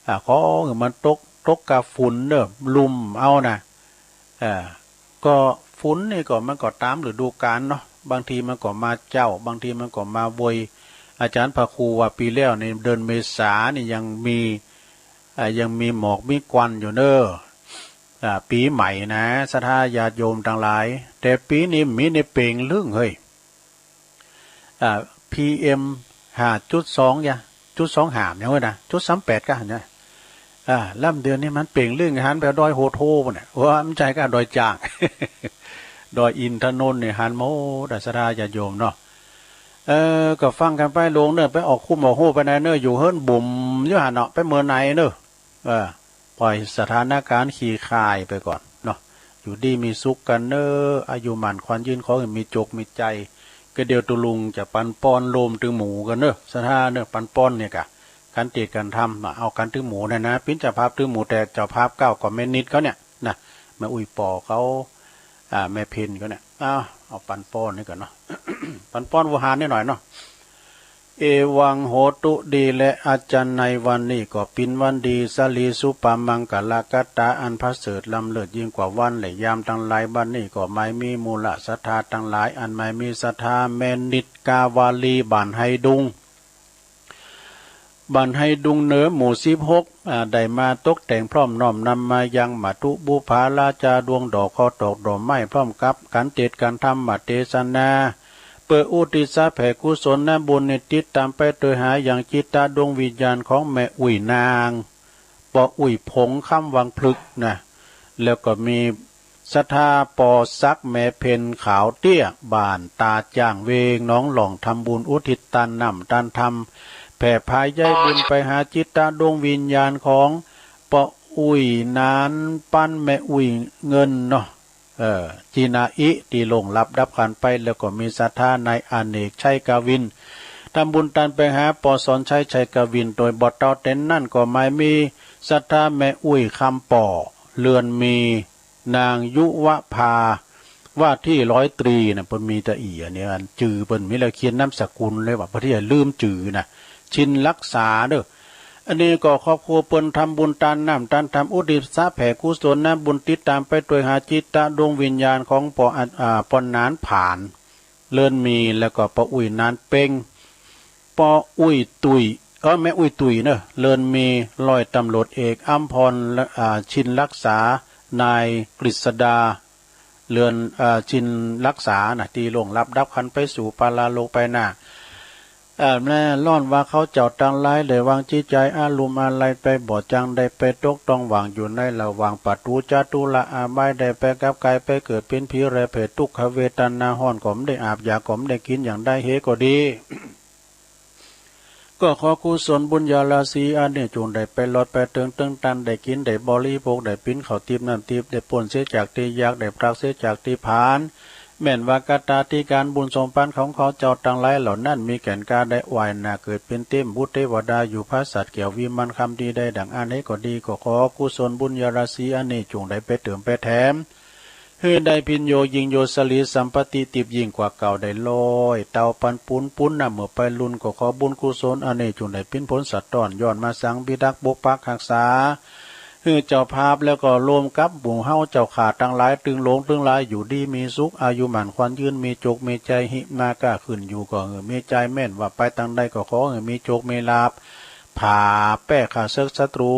อ่า ขอให้มันตก ตกกะฝนเนอะ ลุ่มเอานะ เออ ก็ฝนนี่ก็มันก็ตามฤดูกาลเนาะ บางทีมันก็มาเจ๊า บางทีมันก็มาโวย อาจารย์พระครูว่าปีแล้วนี่เดือนเมษานี่ยังมี อ่า ยังมีหมอกมีควันอยู่เนอะ อ่า ปีใหม่นะ ศรัทธาญาติโยมตังหลาย แต่ปีนี้มีในเป่งลึ่งเฮ้ย อ่า พีเอ็ม ห้าจุดสอง ยะ จุดสองห้าเนี่ยเว้ยนะ จุดสามแปดก็หันนะ อ่า ลำเดือนนี้มันเป่งลึ่งหันไปดอยโหดโหปุ้นน่ะ ว่ามันใช่ก็ดอยจาง ดอยอินทนนท์เนี่ยหันหมดอะ ศรัทธาญาติโยมเนาะ เออ ก็ฟังกันไปลงเนอะ ไปออกคุ้มออกโฮไปไหนเนอะ อยู่เฮิรนบุ่มอยู่หันเนาะ ไปเมือไหนเนอะ เออ ปล่อยสถานการณ์ขี้คายไปก่อนเนาะ อยู่ดีมีสุขกันเนอะ อายุหมั่นขวัญยืน ขอให้มีโจคมีชัย ก็เดี๋ยวตกลงจะปันป้อนโลมตึงหมู่กันเนอะ สถาเนอะ ปันป้อนเนี่ยกะ กันเตดกันทำมาเอากันตึงหมู่เนี่ยนะ ปิ้นเจ้าภาพตึงหมู่แต่เจ้าภาพเก้าก็แม่นิดเขาเนี่ยนะ แม่อุ้ยปอเขา อ่า แม่เพนเขาเนี่ย เอา เอาปันป้อนนี่ก่อนเนาะ ปันป้อนโวหารนิดหน่อยเนาะ เอวังโหตุ ดีแลอาจารย์ ในวันนี้ก็ปิ้นวันดี สลีสุปมังกละกัตตา อันประเสริฐล้ำเลิศยิ่งกว่าวันและยามตังหลาย บัดนี้ก็ไม่มีหมู่ละศรัทธาตังหลาย อันไม่มีศรัทธา แม่นิดกาวาลี บ้านไฮดุง บ้านไฮดุงเหนือ หมู่สิบหก อ่า ได้มาตกแต่งพร้อมน้อมนำมายังมาตุบุพผาราชาดวงดอก ข้าวตอกดอกไม้ พร้อมกับกันเตดกันธรรมเตสนา เปื้ออุทิศแผ่กุศลนบุญนี้ ติดตามไปโดยหายังจิตตะดวงวิญญาณของแม่อุ้ยนาง ปออุ้ยผง คำวังพลึกนะ แล้วก็มีศรัทธาปอสัก แม่เพนขาวเตี้ย บ้านตาจ้างเวงหนองหล่อง ทำบุญอุทิศตานน้ำตานธรรม แผ่พาย้ายบุญไปหาจิตตะดวงวิญญาณของปออุ้ยนาน ปั้นแม่อุ้ยเงินเนาะ เออ จีนาอิ ที่ล่วงลับดับขันไป แล้วก็มีศรัทธานายอเนก ชัยกวิน ทำบุญตานไปหาปอสอนชัย ชัยกวิน โดยบ่เต้าเต็นนั่นก็ไม่มีศรัทธาแม่อุ้ยคำป่อ เรือนมีนางยุวภา ว่าที่ร้อยตรีนะ เปิ้นมีตะอี่อันนี้ อันจื่อเปิ้นมีแล้วเขียนนามสกุลเลยว่า เปิ้นอย่าลืมจื่อนะ ชินรักษาเด้อ อันนี้ก็ครอบครัวเปิ้นทำบุญตานน้ำตานธรรม อุทิศแผ่กุศลนบุญ ติดตามไปโดยหาจิตตะดวงวิญญาณของปอ อ่า ปอนานผาน เลินมี แล้วก็ปออุ้ยนานเปง ปออุ้ยตุย เออ แม่อุ้ยตุยเนอะ เลินมี ร้อยตำรวจเอกอัมพร อ่า ชินรักษา นายกฤษดา เรือน เอ่อ ชินรักษานะ ที่ล่วงลับดับขันไปสู่ปาราโลกไปหน้า เอ่อ แม่ร้อนว่าเขาเจ้าตังหลายได้วางจิตใจอารุมอาลัยไป บ่จังได้ไปตกต้องหว่างอยู่ในระหว่างประตูจตุระอาบาย ได้ไปกับกายไปเกิดเป็นผีแร่เปรต ทุกขเวทนา ฮ้อนก็บ่ได้อาบ ยาก็บ่ได้กิน อย่างใดเหตุก็ดี ก็ขอกุศลบุญญาราศีอันนี้ จงได้ไปหลอดไปเถิง เถิงตัน ได้กินได้บริโภค ได้ปิ้นข้าวทิพย์น้ำทิพย์ ได้ป๊นเสียจากตี้ยาก ได้ปราศเสียจากตี้ผาน แม่นว่ากตาธิการบุญสมบัติของเขาเจ้าตังหลายเหล่านั้น มีแก่นกล้าได้ไหว้หน้าเกิดเป็นเทพบุตรเทวดา อยู่ผาสาทแก้ววิมานคำ ตี้ใดดั่งอั้นเหตุก็ดี ก็ขอกุศลบุญญาราศีอันนี้ จงได้ไปเติมไปแถม หื้อได้พินโยยิ่งโย สลีสัมปติติบยิ่งกว่าเก่าได้ร้อยเต้าปันปูนปูน นับเมื่อไปรุ่น ก็ขอบุญกุศลอันนี้ จงได้ปิ้นผลสัตว์ต้อน ย้อนมาสังพิทักษ์ปกปักรักษา หื้อเจ้าภาพแล้วก็รวมกับหมู่เฮาเจ้าข้าตังหลาย ตึงหลวงตึงหลาย อยู่ดีมีสุข อายุหมั้นขวัญยืน มีโจคมีชัย หิมาก้าขึ้นอยู่ก็หื้อมีชัย แม่นว่าไปตังใดก็ขอหื้อมีโจคมีลาภ ผ่าแป้ข้าศึกศัตรู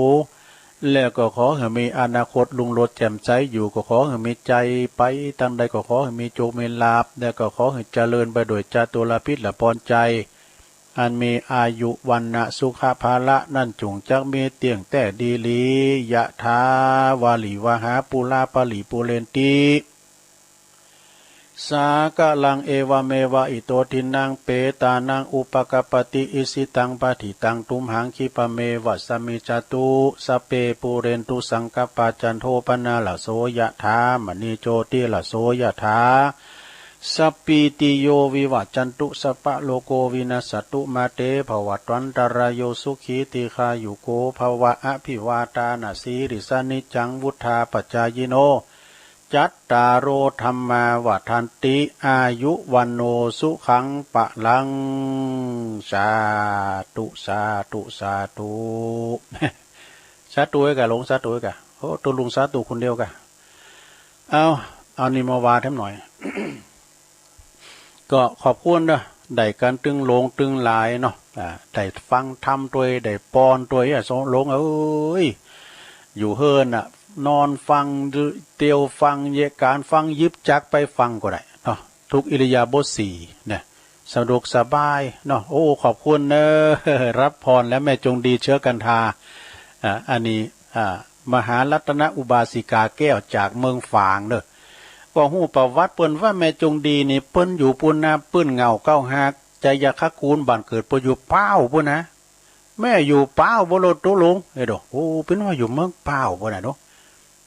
แล้วก็ขอหื้อมีอนาคตรุ่งโรจน์แจ่มใส อยู่ก็ขอหื้อมีชัย ไปตังใดก็ขอหื้อมีโจคมีลาภ แล้วก็ขอหื้อเจริญไปด้วยจตุรพิธละพรชัย อันมีอายุวรรณะสุขะพละนั้น จงจักมีเตี้ยงแต๊ดีหลี ยะถาวาริวหาปูราปริปูเรนติ สากะรัง เอวะเมวะอิโต ทินนัง เปตานัง อุปะกัปปะติ อิจฉิตัง ปัตถิตัง ตุมหัง ขิปะเมวะ สะมิจจตุ สัพเพ ปูเรนตุ สังกัปปา จันโท ปะนะระโส ยะถา มะณิ โจติระโส ยะถา สัพพีติโย วิวัจจันตุ สัพพะโรโค วินัสสะตุ มาเต ภะวัตวันตะราโย สุขี ทีฆายุโก ภะวะ อะภิวาทานะสีลิสสะ นิจจัง วุฑฒาปะจายิโน จัตตาโร ธัมมา วัฑฒันติ อายุ วัณโณ สุขัง พะลัง สาธุ สาธุ สาธุ สาธุเอ้ยกะ หลวง สาธุเอ้ยกะ โอ้ ตกลงสาธุคนเดียวกะ เอา เอานี่มาว่าแถมหน่อย ก็ขอบคุณเนอะ ได้กันตึงหลวงตึงหลายเนาะ อ่า ได้ฟังธรรมตวย ได้ปอนตวย อ่ะ หลวงเอ้ย อยู่เฮือนน่ะ นอนฟัง เตียวฟัง เยะก๋านฟัง ยิบจักรไปฟังก็ได้เนาะ ทุกอิริยาบถสี่เนี่ย สะดวกสบายเนาะ โอ้ ขอบคุณเนอะ รับพรแล้วแม่จงดีเชื้อกันทา อ่า อันนี้ อ่า มหารัตนอุบาสิกาแก้วจากเมืองฝางเนอะ ก็ฮู้ประวัติเปิ้นว่าแม่จงดีนี่ เปิ้นอยู่ปูนนา ปื้นเหง้าเก้าหาก ชัยคกูล บ้านเกิดเปิ้นอยู่ป้าวปูนนะ แม่อยู่ป้าวบ่โลด ตกลง เอ้ยโด โอ้ เปิ้นว่าอยู่เมืองป้าวปูนนะโด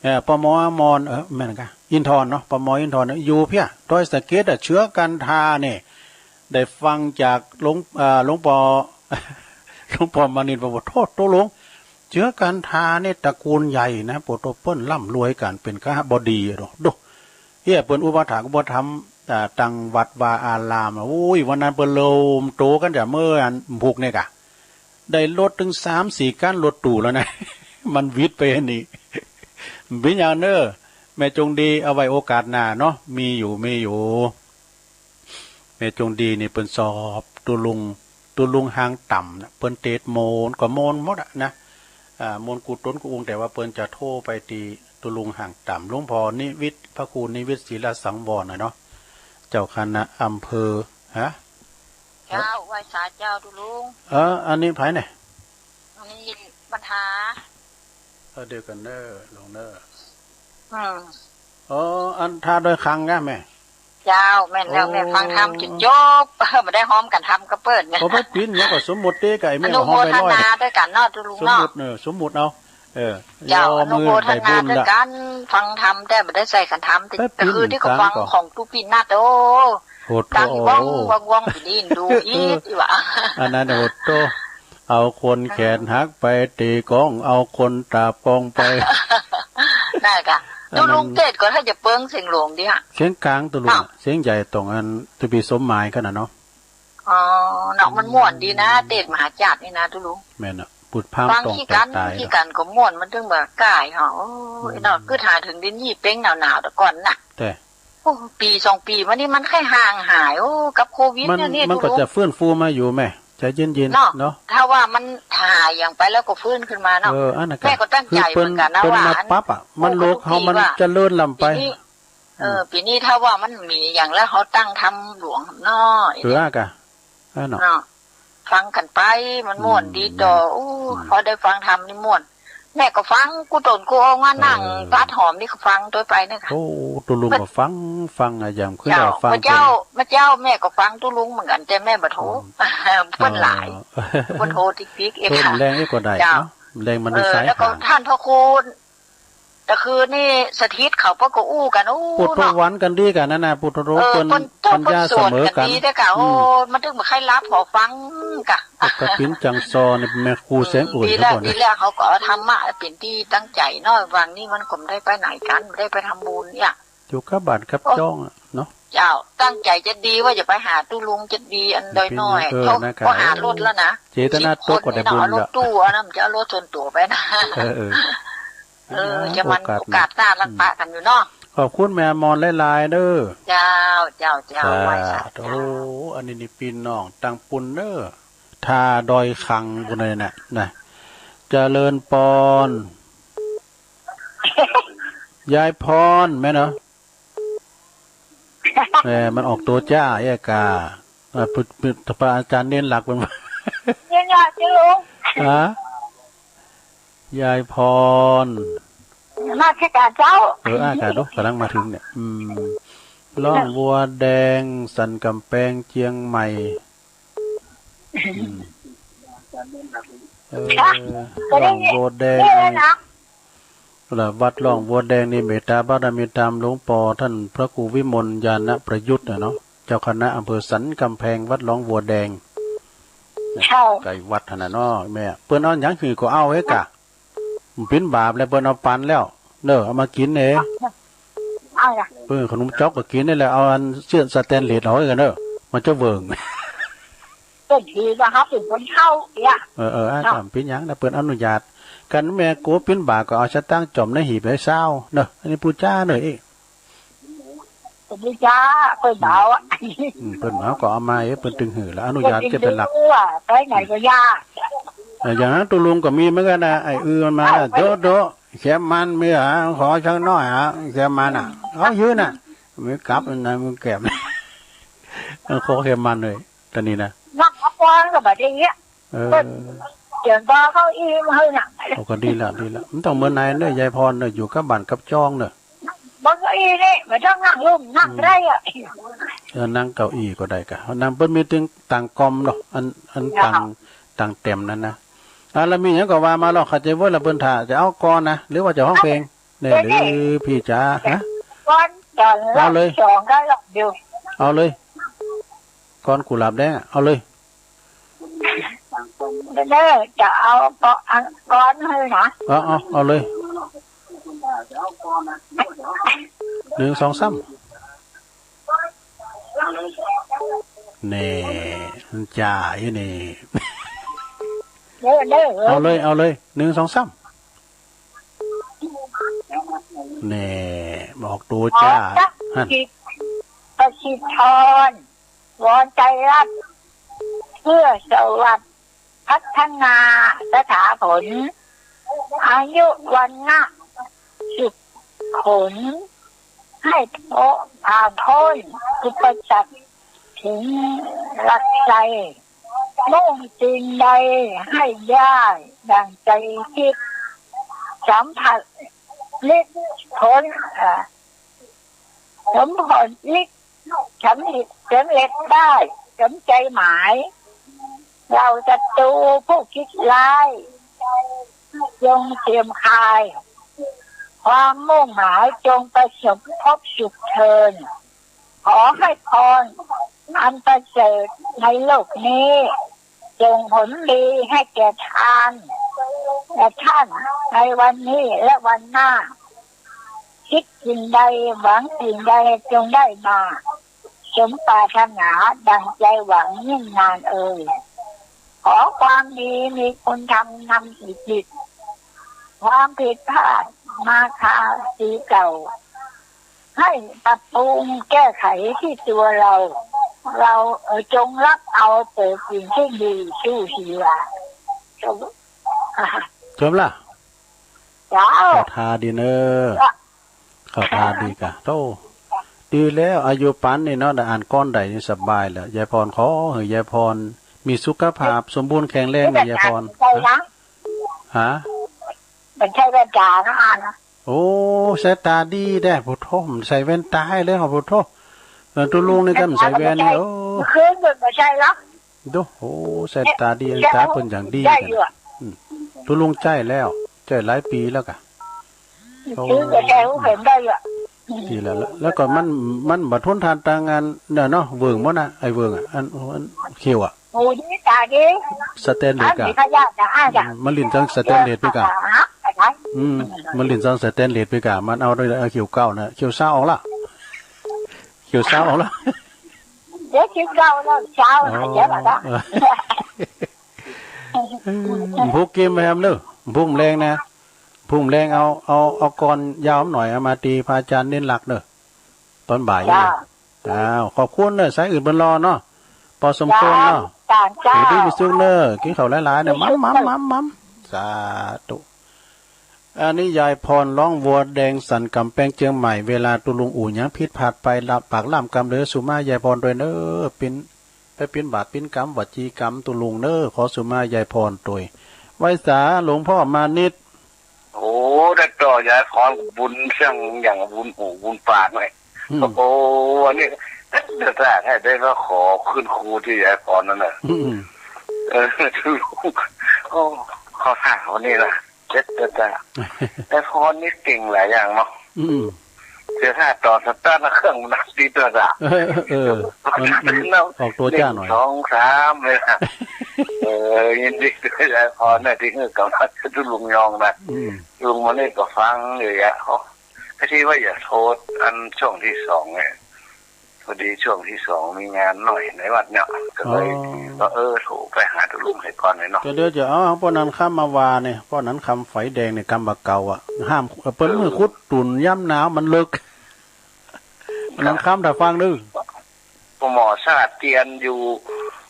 เออ ปมอมอน เออ แม่นกะ อินทรเนาะ ปมออินทรเนาะ อยู่เพี้ย ดอยสะเก็ดอะ เชื้อกันทาเนี่ย ได้ฟังจากหลวง เอ่อ หลวงปอ หลวงปอมานินบอกว่า โธ่ ตกลง เจือกัณฑานี่ตระกูลใหญ่นะ ปวดตัวเปิ้นร่ำรวยกัน เป็นคฤหบดีอะ ดู ดู เฮีย เปิ้นอุปถัมภ์อุปถัมภ์ อ่า ตังวัดวาอารามอะ โอ้ย วันนั้นเปิ้นรวมตัวกันจ้ะ เมื่ออันพุกเนี่ยกะ ได้รถถึงสามสี่คัน รถตู้แล้วนะ มันวิดไปนี่ เป็นอย่างเน้อ แม่จงดี เอาไว้โอกาสหน้าเนาะ มีอยู่ มีอยู่ แม่จงดีนี่เปิ้นสอบตุลุง ตุลุงหางต่ำนะ เปิ้นเตดโมนก็โมนหมดอะนะ อ่า โมนกูตนกูอุง แต่ว่าเปิ้นจะโทรไปตีตุลุงหางต่ำ หลวงพ่อนิวิต พระครูนิวิต ศิลสังวรนะเนาะ เจ้าคณะอำเภอ ฮะ เจ้า ไหว้สาเจ้าตุลุง เออ อันนี้ไผเนี่ย อันนี้บรรหา เออ เดียวกันเน้อ หลวงเน้อ อืม อ๋อ อันท่าดอยคังกะแม่ เจ้า แม่นแล้ว โอ้ แม่ฟังธรรมจนจบ บ่ได้ฮ้อมกันธรรมกับเปิ้น โอ้ ไปปิ้นเนี่ยก็สมมุติเต้กับไอ้แม่ อนุโมทนาด้วยกันเนาะตุลุงเนาะ สมมุติเนอะ สมมุติเอา เออ เจ้า ยอม อนุโมทนาด้วยกัน ฟังธรรมแต่บ่ได้ใส่กันธรรม แต่ ไปปิ้น คือที่เขาฟัง กลางก่อน ของตุปินนะโต โหด ดัง โอ้ ว่องว่องว่อง ไปดิ้นดูอีก อีหว่า อันนั้นโหดโต เอาคนแขนหักไปตีกลอง เอาคนตาบกลองไป ได้ค่ะ อันนั้น ตุลุงเตดก็ถ้าจะเปิ้งเสียงหลวงดีฮะ เสียงกลางตุลุงอะ เนาะ เสียงใหญ่ตรงอันตุปีสมหมายขนาดเนาะ อ๋อ เนาะ มันม่วนดีนะ เตดมหาจักรนี่นะตุลุง แม่นอะ ปุดพาม ฟัง ตรง ขี้ แต กัน ตาย ขี้ เนาะ กันก็ม่วน มันถึงแบบกายเหรอ โอ้ย อืม เนาะ คือถ่ายถึงดินยี่เป้งหนาวๆ แต่ก่อนน่ะ แต่ โอ้ ปีสองปีมานี่มันค่อยห่างหาย โอ้ กับโควิด มัน เนี่ย เนี่ย มันก็ ตุลุง จะฟื้นฟูมาอยู่แม่ ใจเย็นๆ เนาะ เนาะ ถ้าว่ามันหายอย่างไปแล้วก็ฟื้นขึ้นมาเนาะ เออ อันนั้นก็ แม่ก็ตั้งใจเหมือนกันนะ คือเปิ้น ว่า เปิ้นมา อัน ปั๊บอะ มัน โอ้ โลกเฮา ทุกปี มัน ว่า เจริญล้ำไป ปีนี้ เออ ปีนี้ถ้าว่ามันมีอย่างแล้วเขาตั้งธรรมหลวงเนาะ เออ อะกะ เออ เนาะ เนาะ ฟังกันไป มันม่วน อืม ดีต่อ อืม อู้ อืม พอได้ฟังธรรมนี่ม่วน แม่ก็ฟัง กูตนกูเอางานนั่ง เออ ตัดหอมนี่ก็ฟังโตไปเนี่ยค่ะ โอ้ ตุลุงก็ฟัง ฟังอะ อย่างคือ เจ้า ได้ฟัง มาเจ้า เปิ้น มาเจ้า แม่ก็ฟังตุลุงเหมือนกัน แต่แม่บ่โทร อืม เปิ้นหลาย เออ บ่โทรติ๊กติ๊ก เออ เปิ้นแรงเออก็ได้ เจ้า เนาะ แรงมัน เออ ใส แล้วก็ หา ท่านพระครู แต่คือนี่สถิตเขาเปิ้นก็อู้กัน อู้ ปุถุ เนาะ วันกันดีกันนั่นน่ะ ปุถุ เออ เปิ้น เปิ้น เปิ้นปัญญาเสมอกัน เปิ้นสวดกันดีด้วยกะ อืม โอ้ มันถึงบ่ใครรับหอฟังกะ กะปินจังซอนี่แม่ครูแสงอวย ดีแล้ว เขาบอกนะ ดีแล้ว เขาก็เอาธรรมะเป็นที่ตั้งใจเนาะ วางนี่มันก็ไม่ได้ไปไหนกัน ไม่ได้ไปทำบุญเนี่ย อยู่กับบ้านกับ โอ้ จ้องอะเนาะ เจ้า ตั้งใจจะดีว่าจะไปหาตุลุงจะดีอันใดหน่อย เออ โทษ นะครับ ก็หารถแล้วนะ เจตนาตกก็ได้บุญ สิบคนนี่เนาะ เอารถ ละ ตู้ เอานะ มันจะเอารถส่วนตัวไปนะ เออ เออ เออ จะมัน โอกาส โอกาสหน้า หน้า รักปะกันอยู่เนาะ อืม ขอบคุณแม่มอนหลายๆ เด้อ เจ้า เจ้า เจ้า สาธุ ไหว้สาธุ โอ้ อันนี้นี่พี่น้องตังปุนเด้อ ท่าดอยคังปุนเลยน่ะ นะ เจริญปอน ยายพร แม่นเหรอ แหม มันออกตัวจ้า แย่กา อ่ะ พระ พระอาจารย์เน้นหลักมัน เนี่ย เนี่ย เจ้าลุง ฮะ ยายพร มาที่การเจ้า เออ อากาศเนอะ กำลังมาถึงเนี่ย อืม ร่องวัวแดง สันกำแพง เจียงใหม่ อืม เออ ร่องวัวแดง นี่เลยนะ ละวัดร่องวัวแดงนี่ เมตตาบารมีธรรมหลวงปอท่านพระครูวิมลญาณประยุทธ์น่ะเนาะ เจ้าคณะอำเภอสันกำแพง วัดร่องวัวแดง เจ้า ใกล้วัดหั่นน่ะเนาะแม่ เปิ้นเอาหยังหื้อก็เอาเฮ้ยกะ มันเป็นบาปแล้ว เปิ้นเอาปันแล้ว เด้อ เอามากินเอง เอาล่ะ เปิ้นขนมจ๊อกก็กินนี่แหละ เอาอันเสื้อสแตนเลสเอาไว้กันเด้อ มันจะเวิ้ง เปิ้นถือว่าเขาเป็นคนเฒ่าเนี่ย เออ เออ อ่ะ เนาะ ก็เป็นหยังนะ เปิ้นอนุญาต กันแม่โกเป็นบาปก็เอาสตางค์จ่อมในหีบให้เศร้าเนอะ อันนี้ปูจ้าเนอะเอ๊ะ เปิ้นบ่จ้า เปิ้นบ่เอาอะ อืม เปิ้นบ่เอาก็เอามาเอ๊ะ เปิ้นตึงหื้อแล้ว อนุญาตจะเป็นหลัก เปิ้นตึงหื้อ ไปไหนก็ยาก เออ อย่างนั้นตุลุงก็มีเหมือนกันนะ ไอ้อือมันมานะ โดะ โดะ เข็มมันมีเหรอ ขอสักหน่อยฮะ เข็มมันอ่ะ เอายืนน่ะ มือกลับนะ มือแกม ขอเข็มมันเลย ตอนนี้นะ นั่งเอาก่อนก็บ่ได้เงี้ย เออ เปิ้นเดี๋ยวบ่เขาอีมาให้น่ะ เอาก็ดีละ ดีละ มันต้องเหมือนนายเนอะ ยายพรเนอะ อยู่กับบ้านกับจ้องเนอะ บ่เก้าอี้นี่ บ่ต้องนั่งลุ่ม นั่งได้อะ เออ นั่งเก้าอี้ก็ได้กะ นั่งเปิ้นมีตึงต่างกอมเนาะ อัน อันต่าง ต่างเต็มนั่นนะ อ่ะ แล้วมีหยังก็ว่ามาลอ เข้าใจว่าละเปิ้นถ้าจะเอาก่อนนะ หรือว่าจะฮ้องเพลง เนี่ย หรือพี่จ๋า ฮะ ก่อน ก่อน เอาเลย รอบสองก็รอบเดียว เอาเลย ก้อนกุหลาบแดงอะ เอาเลย เด้อ จะเอาก้อน เอาก้อนให้นะ เอา เอา เอาเลย หนึ่ง สอง สาม แน่ มันจ่าอยู่นี่ เด้อ เด้อ เอาเลย เอาเลย หนึ่ง สอง สาม แน่ ออกตัวจ้า ขอสัก หั่น สิทธิ์ ประสิทธิพร วอนใจรัฐ เพื่อสวัสดิ์พัฒนาสถาผล อายุวรรณะสุขผล ให้พ้น ผ่านพ้นอุปสรรคถึงหลักชัย มุ่งสิ่งใดให้ได้ดังใจคิด สัมผัสลิดผล เอ่อ สมผลลิด สำเร็จ สำเร็จได้สมใจหมาย เราศัตรูผู้คิดร้าย จงเสื่อมคลาย ความมุ่งหมายจงประสบพบสุขเทิน ขอให้พรอันประเสริฐในโลกนี้ ส่งผลดีให้แก่ทาน และท่านในวันนี้และวันหน้า คิดสิ่งใดหวังสิ่งใดจงได้มา สมปรารถนาดังใจหวังยิ่งนานเอ่ย ขอความดีมีคุณธรรมนำสู่จิต ความผิดพลาดมาคาสีเก่า ให้ปรับปรุงแก้ไขที่ตัวเรา เรา เอ่อ จงรับเอาแต่สิ่งที่ดีสู้ชีวา จบละ เจ้า เข้าท่าดีเนอะ เจ้า เข้าท่าดีกะ โธ่ ดีแล้ว อายุปานนี้เนาะ ได้อ่านก้อนใดนี่สบายแล้ว ยายพร ขอให้ยายพร มีสุขภาพสมบูรณ์แข็งแรงนะ ยายพร ใช่นะ ฮะ มันใช่แว่นตานะ อ่านนะ โอ้ สายตาดีแด้ พุทโธ ใส่แว่นตาให้เลยเหรอ พุทโธ เออ ตุ๊ลุงนี่ก็ใส่แว่นนี่ โอ้ คืนมันบ่ใช่หรอก ดู โอ้ สายตาดี เอ๊ะ ตาเปิ้นอย่างดี ได้อยู่อะ อืม ตุ๊ลุงใช้แล้ว ใช้หลายปีแล้วกะ โอ้ คือก็ใช้หูเข็มได้อยู่อะ ดีแล้ว แล้ว แล้วก็มัน มันบ่ทนทานต่างงานเนี่ยเนาะ เวิ้งหมดนะ ไอ้เวิ้งอะ อัน อันเขียวอะ โอ้ ดีตาดี สแตนเลสกะ อ่ะ มีพยาธินะ อ่ะ อืม มันลิ้นจังสแตนเลสไปกะ อ่ะ อืม มันลิ้นจังสแตนเลสไปกะ มันเอาด้วย เอาเขียวเก่านะ เขียวเศร้าออกละ เขียวเศร้าออกละ เดี๋ยวเขียวเก่าแล้วเศร้า อ๋อ เดี๋ยวละนะ เออ พุกกินไปแฮมเด้อ พุกแรงนะ พุกแรงเอา เอา เอาก้อนยาวหน่อย เอามาตีพระอาจารย์เน้นหลักเด้อ ตอนบ่าย จ้า นี่ อ้าว ขอบคุณเนอะ สายอื่นเปิ้นรอเนาะ ปอสมควรเนาะ จ้า จ้า อยู่ดีมีสุขเนอะ กินข้าวหลายๆเนอะ มีสุข มัม มัม มัม มัม สาธุ อันนี้ยายพรร้องวัวแดงสันกำแพงเชียงใหม่ เวลาตุ๊ลุงอู่หยังผิดพลาดไป ละปากล่ามกำเด้อ สุมายายพรด้วยเนอะ ปิ้น ไปปิ้นบาปปิ้นกรรม วจีกรรมตุ๊ลุงเนอะ ขอสุมายายพรด้วย ไหว้สาหลวงพ่อมานิด โอ้ ได้ต่อยายพรบุญเสี่ยงอย่างบุญหูบุญปากเลย อืม โอ้ อันนี้เดี๋ยวจะให้ได้มาขอขึ้นครูที่ยายพรนั่นน่ะ อืม เออ โอ้ ขอถามวันนี้นะ เจ็ดเจ็ดจ้ะ ยายพรนี่เก่งหลายอย่างเนาะ อืม เสียท่าต่อสตาร์ทเครื่องมันตีตัวจ้ะ เออ เออ มัน มัน เนาะ ออกตัวจ้าหน่อย หนึ่ง สอง สาม เลยนะ เออ ยินดีด้วยยายพรนะ ที่ให้กำลังใจตุ๊ลุงยองนะ อืม ลุงมานี่ก็ฟังอยู่อะ เขา ก็ที่ว่าอย่าโทษอันช่วงที่สองเนี่ย พอดีช่วงที่สองมีงานหน่อยในวัดเนี่ย ก็เลย อ๋อ ก็เออ โทรไปหาตุ๊ลุงให้ก่อนเลยเนาะ ก็เดี๋ยวจะเอาป้อนันคำมาว่าเนี่ย ป้อนันคำไฟแดงเนี่ย กำบ่าเก่าอะ ห้าม เอ่อ เปิ้น เออ มือขุดตุ่นย่ำหนาวมันเลิก เออ ป้อนันคำถ้าฟังเด้อ ป้อหมอชาติเตียนอยู่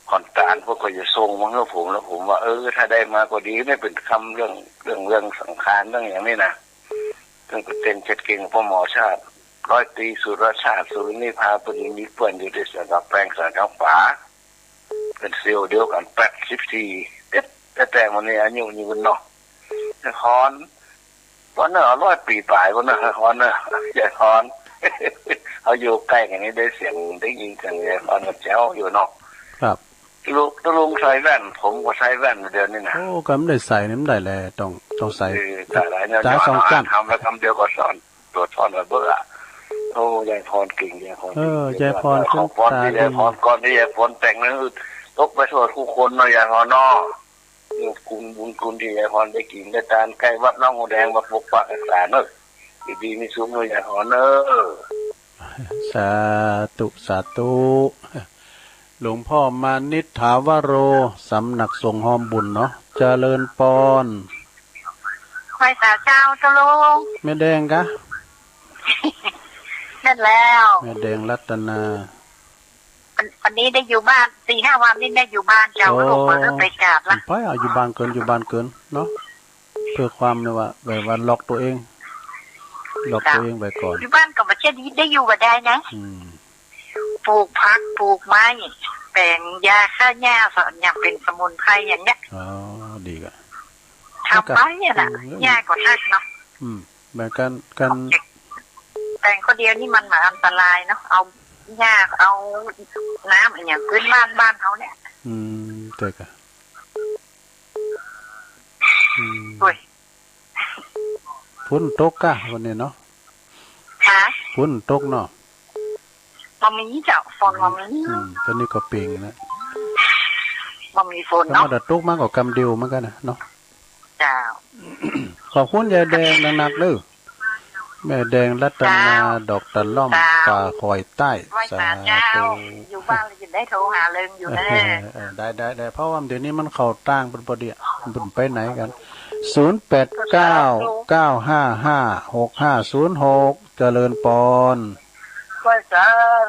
ขอนตาน พวกก็จะส่งมาให้ผม แล้วผมว่า เออ ถ้าได้มาก็ดี ไม่เป็นคำเรื่อง เรื่อง เรื่องสังขาร เรื่องอย่างนี้นะ เพิ่นก็เต้นเช็ดเก่ง ป้อหมอชาติ ร้อยตรีสุรชาติ สุรินิพา พอดีมีเพื่อนอยู่ที่สระแปลงสระจำปา เป็นเซลล์เดียวกัน แปดสิบสี่ เอ๊ะ แต่ แต่วันนี้อายุยืนเนาะ ยายพร ตอนนั้นร้อยปีปลายวันนั้น ยายพรนะ ยายพร เขาอยู่ใกล้กันนี่ได้เสียง ได้ยินเสียงยายพรกับแจ๋วอยู่เนาะ ครับ ตุ๊ลุง ตุ๊ลุงใส่แว่น ผมก็ใส่แว่นเดี๋ยวนี้นะ โอ้ ก็ไม่ได้ใส่นี่ไม่ได้เลย ต้อง ต้องใส่ เออ แต่หลายแนว ตาสองก้าน ทำแล้วคำเดียวก็สอน ตัวสอนมาเบื่อ โอ้ ยายพรเก่ง ยายพรเก่ง เออ ยายพร ขอบคุณที่ยายพร ก่อนที่ยายพรแต่งหนังสือ ตกไปทั่วทุกคนเนาะ ยายพรเนาะ ขอบคุณบุญคุณที่ยายพรได้กินได้ทานใกล้วัดหนองหัวแดง มาปกปักรักษาเนาะ อยู่ดีมีสุขเนาะ ยายพรเนาะ สาธุ สาธุ หลวงพ่อมานิษฐาวโร สำนักสงฆ์ฮอมบุญเนาะ เจริญปอน ไหว้สาเจ้า เจ้าลุง แม่แดงกะ แม่นแล้ว แม่แดงรัตนา วัน วันนี้ได้อยู่บ้าน สี่ห้าวันนี้ได้อยู่บ้านเจ้า โอ้ ลูกบ่ได้ไปกราบละ ไปเอาอยู่บ้านเกิน อยู่บ้านเกินเนาะ เพื่อความเนี่ยว่า แบบว่าล็อกตัวเอง ล็อกตัวเองไว้ก่อน เจ้า อยู่บ้านก็บ่ใช่ดี ได้อยู่บ่ได้นะ อืม ปลูกผักปลูกไม้ แปลงหญ้าฆ่าหญ้า อย่างเป็นสมุนไพรอย่างเนี้ย อ๋อ ดีกะ ทำไปอะน่ะ อืม หญ้าก็ฮักเนาะ อืม แบบการ การ แปลงคนเดียวนี่มันอันตรายเนาะ เอาหญ้า เอาน้ำอะหยังพื้นบ้านบ้านเขาเนี่ย อืม ใจ้กะ อืม โอ้ย ฝนตกกะวันนี้เนาะ ฮะ ฝนตกเนาะ บ่มีเจ้า ฝนบ่มี อืม ตอนนี้ก็เปล่งนะ บ่มีฝนเนาะ ธรรมดาตกมาก็กำเดียวเหมือนกันนะเนาะ เจ้า ขอบคุณยายแดงหนักๆเด้อ แม่แดงรัตนา เจ้า ดอกตะล่อม เจ้า ป่าคอยใต้ ไหว้สาเจ้า สาธุ อยู่บ้านแล้วจะได้โทรหาเริงอยู่แน่ เออ เออ ได้ ได้ ได้ เพราะว่าเดี๋ยวนี้มันเข้าต่างเป็นพอดีอะ มันไปไหนกัน ศูนย์แปดเก้า เก้าห้าห้า หกห้าศูนย์หก เจริญปอน ไหว้สา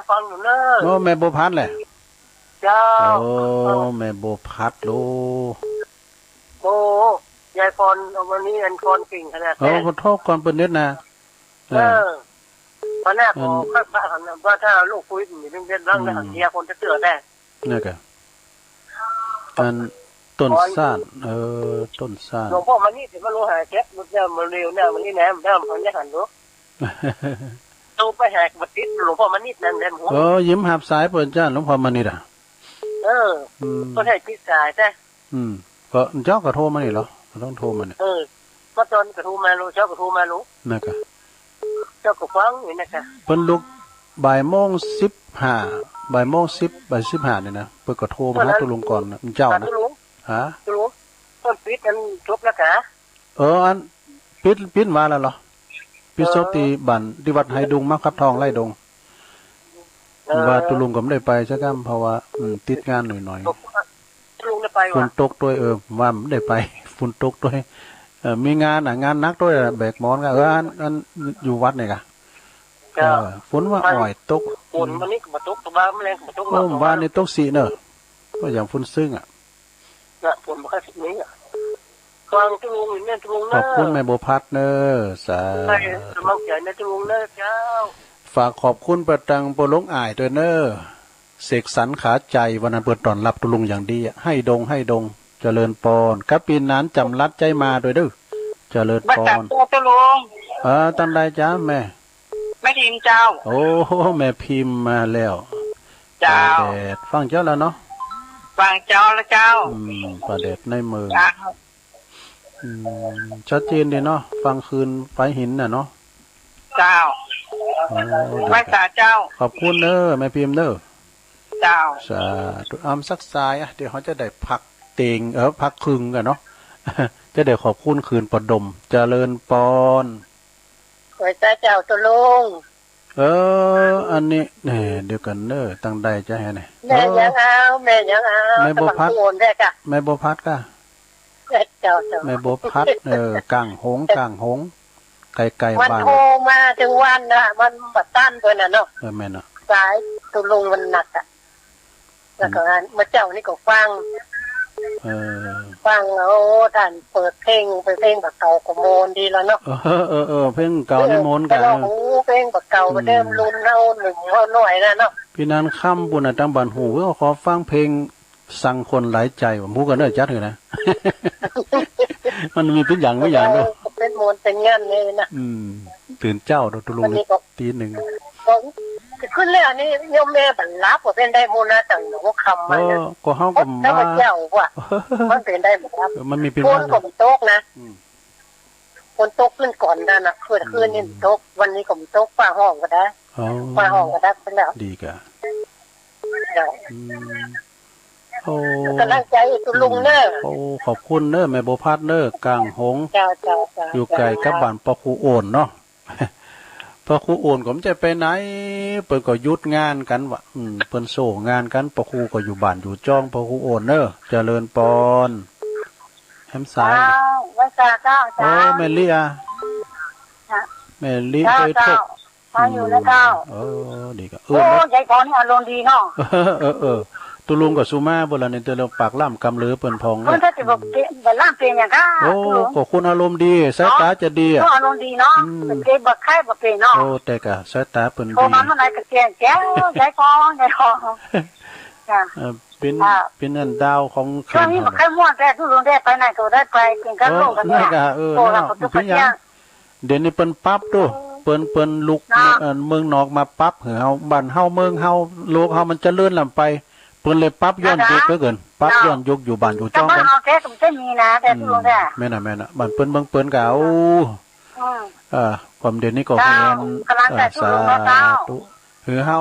ฟังอยู่เนอะ โอ้ แม่บัวพัดแหละ เจ้า โอ้ แม่บัวพัดลูก โอ้ ยายพร วันนี้อันพรเก่งขนาดนั้น โอ้ ขอโทษก่อนเปิ้นนิดนะ เออ เออ วันหน้าขอ อืม ค่อยมาถามว่าถ้าลูกคุยถึงเรื่องเล่นเรื่อง อืม เสียคนจะเตือนแน่ นั่นกะ อันต้นซ่าน เออ ต้นซ่าน หลวงพ่อมานิดเดี๋ยวมารู้หาเช็ค มันจะมาเร็วเนี่ย วันนี้แหนมแหนมพันยาหันดู โทรไปหาบัดติดหลวงพ่อมานิดนั่นแหละหมู เออ ยิ้มหับสายเปิ้นจ้า หลวงพ่อมานิดอะ เออ อืม เปิ้นให้ปิดสายซะ อืม ก็เจ้าก็โทรมานี่เหรอ ก็ต้องโทรมาเนี่ย เออ เมื่อตอนก็โทรมาลูก เจ้าก็โทรมาลูก นั่นกะ เจ้าก็ฟังอยู่นั่นกะ เปิ้นลุกบ่ายโมงสิบห้า บ่ายโมงสิบ บ่ายสิบห้าเนี่ยนะ เปิ้นก็โทรมาหาตุลุงก่อนนะ เจ้านะ ตุลุง ฮะ ตุลุง เปิ้นปิดอันจบแล้วกะ เออ อัน ปิด ปิดวาแล้วเหรอ ปิดศพ เออ ที่บ้าน ที่วัดไฮดุง มาคับทองไร่ดง เออ ว่าตุลุงก็ไม่ได้ไปสักครั้ง เพราะว่า อืม ติดงานหน่อยๆ ตุลุงได้ไปวะ ฝนตกด้วย เออ ว่าไม่ได้ไป ฝนตกด้วย เออ มีงานอ่ะ งานหนักด้วยอ่ะ แบกหมอนก็ เออ อัน อัน อยู่วัดเนี่ยกะ เจ้า เออ ฝนว่าอ่อยตก ฝนวันนี้ก็บ่ตก ตะบ้าแมลงก็บ่ตก โอ้ วันนี้ตกสิเนอะ ก็อย่างฝนซึ้งอ่ะ น่ะ ผมบ่ค่อยสิมีอ่ะ ฟังตุลุงอยู่เนี่ย ตุลุงเนอะ ขอบคุณแม่บัวพัดเนอะ สาธุ ให้กำลังใจแม่ตุลุงเนอะเจ้า ฝากขอบคุณไปตังปอหลวงอ้ายด้วยเนอะ เสกสรรขาใจ วันนั้นเปิ้นต้อนรับตุลุงอย่างดีอะ ให้ดง ให้ดง เจริญปอน กับปีนานจำรัดใจมาด้วยเด้อ เจริญปอน มาจากตัวตุลุง เออ ตันใดจ้าแม่ แม่พิมพ์เจ้า โอ้ แม่พิมพ์มาแล้ว เจ้า ป้าแดด ฟังเจ้าแล้วเนาะ ฟังเจ้าแล้วเจ้า อืม ป้าแดดในเมือง เจ้า อืม ชัดเจนดีเนาะ ฟังคืนไฟหินน่ะเนาะ เจ้า โอ้ ไหว้สาเจ้า ขอบคุณเด้อ แม่พิมพ์เด้อ เจ้า สาธุ อำสักสายอ่ะ เดี๋ยวเขาจะได้พักเตง เออ พักครึ่งกันเนาะ จะได้ขอบคุณคืนปอดม เจริญปอน ไหว้สาเจ้าตุลุง เออ อันนี้ แหน่ เดี๋ยวกันเนอะ ตังใดจะให้ไหน แม่ยังเอา แม่ยังเอา แม่บัวพัด ตะบักโอนได้กะ แม่บัวพัดกะ เจ้า เจ้า แม่บัวพัด เออ กลางหง กลางหง ไกลๆ บ้าน มันโทรมาถึงวันนะ มันบ่ตันเพิ่นน่ะเนาะ เออ แม่นเนาะ สายตุลุงมันหนักอะ แล้วก็อันเมื่อเจ้านี่ก็ฟัง เออ ฟัง โอ้ ท่านเปิดเพลง เปิดเพลงแบบเก่าก็โมนดีแล้วเนาะ เออ เออ เออ เพลงเก่านี่โมนกัน แต่ว่า เออ โอ้ เพลงแบบเก่า อืม เดิมรุ่นเฮาหนุ่มเฮาน้อยนะเนาะ พี่นันค่ำปุ้นน่ะ ตังบ้านหู เออ ขอฟังเพลงสั่งคนหลายใจ ผมพูดกันเด้อ จัดเถอะนะ มันมีเป็นอย่าง เป็นอย่างเด้อ เออ เป็นโมนเป็นเงินเลยนะ อืม ตื่นเจ้าเด้อ ตุลุง วันนี้ก็ ตีหนึ่ง ก็ขึ้นแล้วนี่ โยมแม่บัดหลับ ก็เป็นได้โมนนะ ตั้งหัวค่ำมาเนี่ย เออ ก็เฮาก็ โอ้ มา เจ้าว่ะ มันเป็นได้บัดหลับ เออ มันมีเป็น ฝน วัน ก็บ่ตกนะ อืม มันตกขึ้นก่อนนั่นน่ะ คืน อืม คืนนี้มันตก วันนี้ก็มันตก ฟ้าห้องก็ได้ อ๋อ ฟ้าห้องก็ได้ไปแล้ว ดีกะ เจ้า อืม โอ้ กำลังใจตุลุงเนอะ โอ้ ขอบคุณเนอะ แม่บัวพัดเนอะ กลางหงส์ เจ้า เจ้า เจ้า อยู่ใกล้กับบ้านป้อครูโอนเนาะ ป้อครูโอนก็บ่ได้ไปไหน เปิ้นก็หยุดงานกันวะ อืม เปิ้นโซ่งานกัน ป้อครูก็อยู่บ้านอยู่จ้อง ป้อครูโอนเนอะ เจริญปอน แฮมสาย เจ้า ไหว้เจ้า เจ้า โอ้ แม่ลิอะ ค่ะ แม่ลิ เจ้า เอ้ย เจ้า พวก มาอยู่นะเจ้า เออ ดีก็ เออ โอ้ ยายพรนี่อารมณ์ดีเนาะ เออ เออ เออ ตุลุงก็สุมาบ่ละนี่ แต่ละปากล่ำกำเหลือเปิ้นพอง เออ เนี่ย ถ้าจะบอกเกะ บ่ล่ำเป็นอย่างก็ โอ้ ตุลุง ก็คนอารมณ์ดี สายตาจะดีอะ ก็อารมณ์ดีเนาะ อืม เกะบ่ไข้บ่เป็นเนาะ โอ้ แต่กะสายตาเปิ้นดี โทรมาเมื่อไหร่ก็เสียงแจ๋ว ยายพร ยายพร จ้ะ เออ เป็น ค่ะ เป็นอันดาวของ ช่วงนี้ เขมร บ่ค่อยม่วน แต่ตุลุงได้ไปไหนก็ได้ไป เป็นกับลูกกันเนี่ย เออ นั่นกะ เออ โอ้ นั่นน่ะ เราก็ บ่เป็นหยัง ทุกข์ยาก เดี๋ยวนี้เปิ้นปรับดู เออ เปิ้น เปิ้นลุก เนาะ เอ่อ เมืองนอกมาปรับให้เฮา บ้านเฮา เมืองเฮา โลกเฮามันเจริญล้ำไป เปิ้นเลยปรับย้อนยุคเหลือเกิน ปรับย้อนยุค อยู่บ้านอยู่จ้องกัน แต่บ้านเฮาแท้ก็บ่มีนะ แต่ อืม ตุลุงแท้ แม่นน่ะ แม่นน่ะ บ้านเปิ้นเมืองเปิ้นกะ โอ้ อืม เอ่อ ความเดี๋ยวนี้ก็ เจ้า เห็น กำลังใจ เอ่อ ตุลุงเนาะเจ้า สาธุ หือเฮา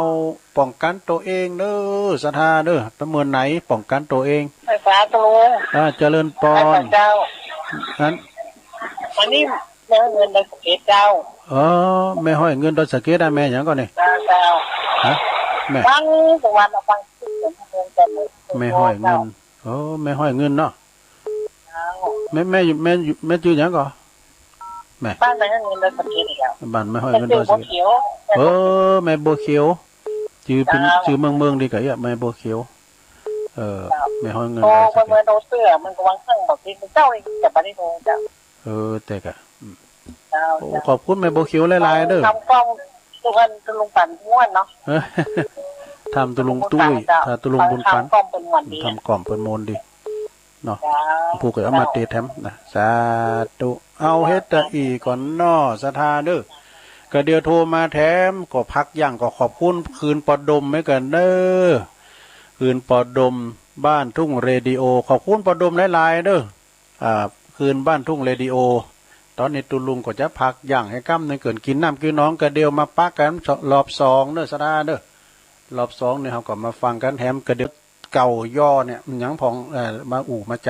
ป้องกันตัวเองเด้อ ศรัทธาเด้อ ประเมินไหนป้องกันตัวเอง สาธุ อ่า เจริญปอน เจ้า อัน วันนี้แม่เงินดอยสะเก็ดเจ้า เออ แม่ห้อยเงินดอยสะเก็ดอะ แม่หยังก่อนนี่ เจ้า เจ้า ฮะ แม่ ฟังตะวันออกฟัง แม่ห้อยเงิน เออ แม่ห้อยเงินเนาะ เจ้า แม่ แม่อยู่ แม่อยู่ แม่ชื่อหยังก่อน แม่ บ้านแม่ห้อยเงินดอยสะเก็ดอีกแล้ว บ้านแม่ห้อยเงินดอยสะเก็ด แม่ชื่อบัวเขียว เออ แม่บัวเขียว ชื่อเป็น เจ้า ชื่อเมืองเมืองดีกะเอี้ย แม่บัวเขียว เออ เจ้า แม่ห้อยเงิน โอ้ ดอยสะเก็ด เมืองโตเตื้อ มันก็วางข้างบอกที่เจ้าเอง จะบ่ได้รู้เจ้า เออ แต่กะ อืม เจ้า โอ้ เจ้า ขอบคุณแม่บัวเขียวหลายๆเด้อ ทำกล้อง ตุลุง ตุลุงปันม่วนเนาะ เออ ทำตุลุงตุ้ย เจ้า ถ้าตุลุงบุญปัน ทำกล้องเปิ้นม่วนดี ทำกล้องเปิ้นม่วนดี เนาะ เจ้า ผู้ก็เอามาเตะแถมนะ สาธุ เอาเฮ็ดแต่อีก่อนเนาะ ศรัทธาเด้อ ก็เดี๋ยวโทรมาแถม ก็พักหยัง ก็ขอบคุณคืนปอดมไว้กันเด้อ คืนปอดม บ้านทุ่งเรดิโอ ขอบคุณปอดมหลายๆเด้อ อ่า คืนบ้านทุ่งเรดิโอ ตอนนี้ตุลุงก็จะพักหยังให้กำหนึ่งเกิน กินน้ำกินหนอง ก็เดี๋ยวมาปะกันรอบสองเด้อ ศรัทธาเด้อ รอบสองนี่เฮาก็มาฟังกันแถม ก็เดี๋ยว เก่าย่อเนี่ย มันหยังผ่อง เอ่อ มาอู้มาจา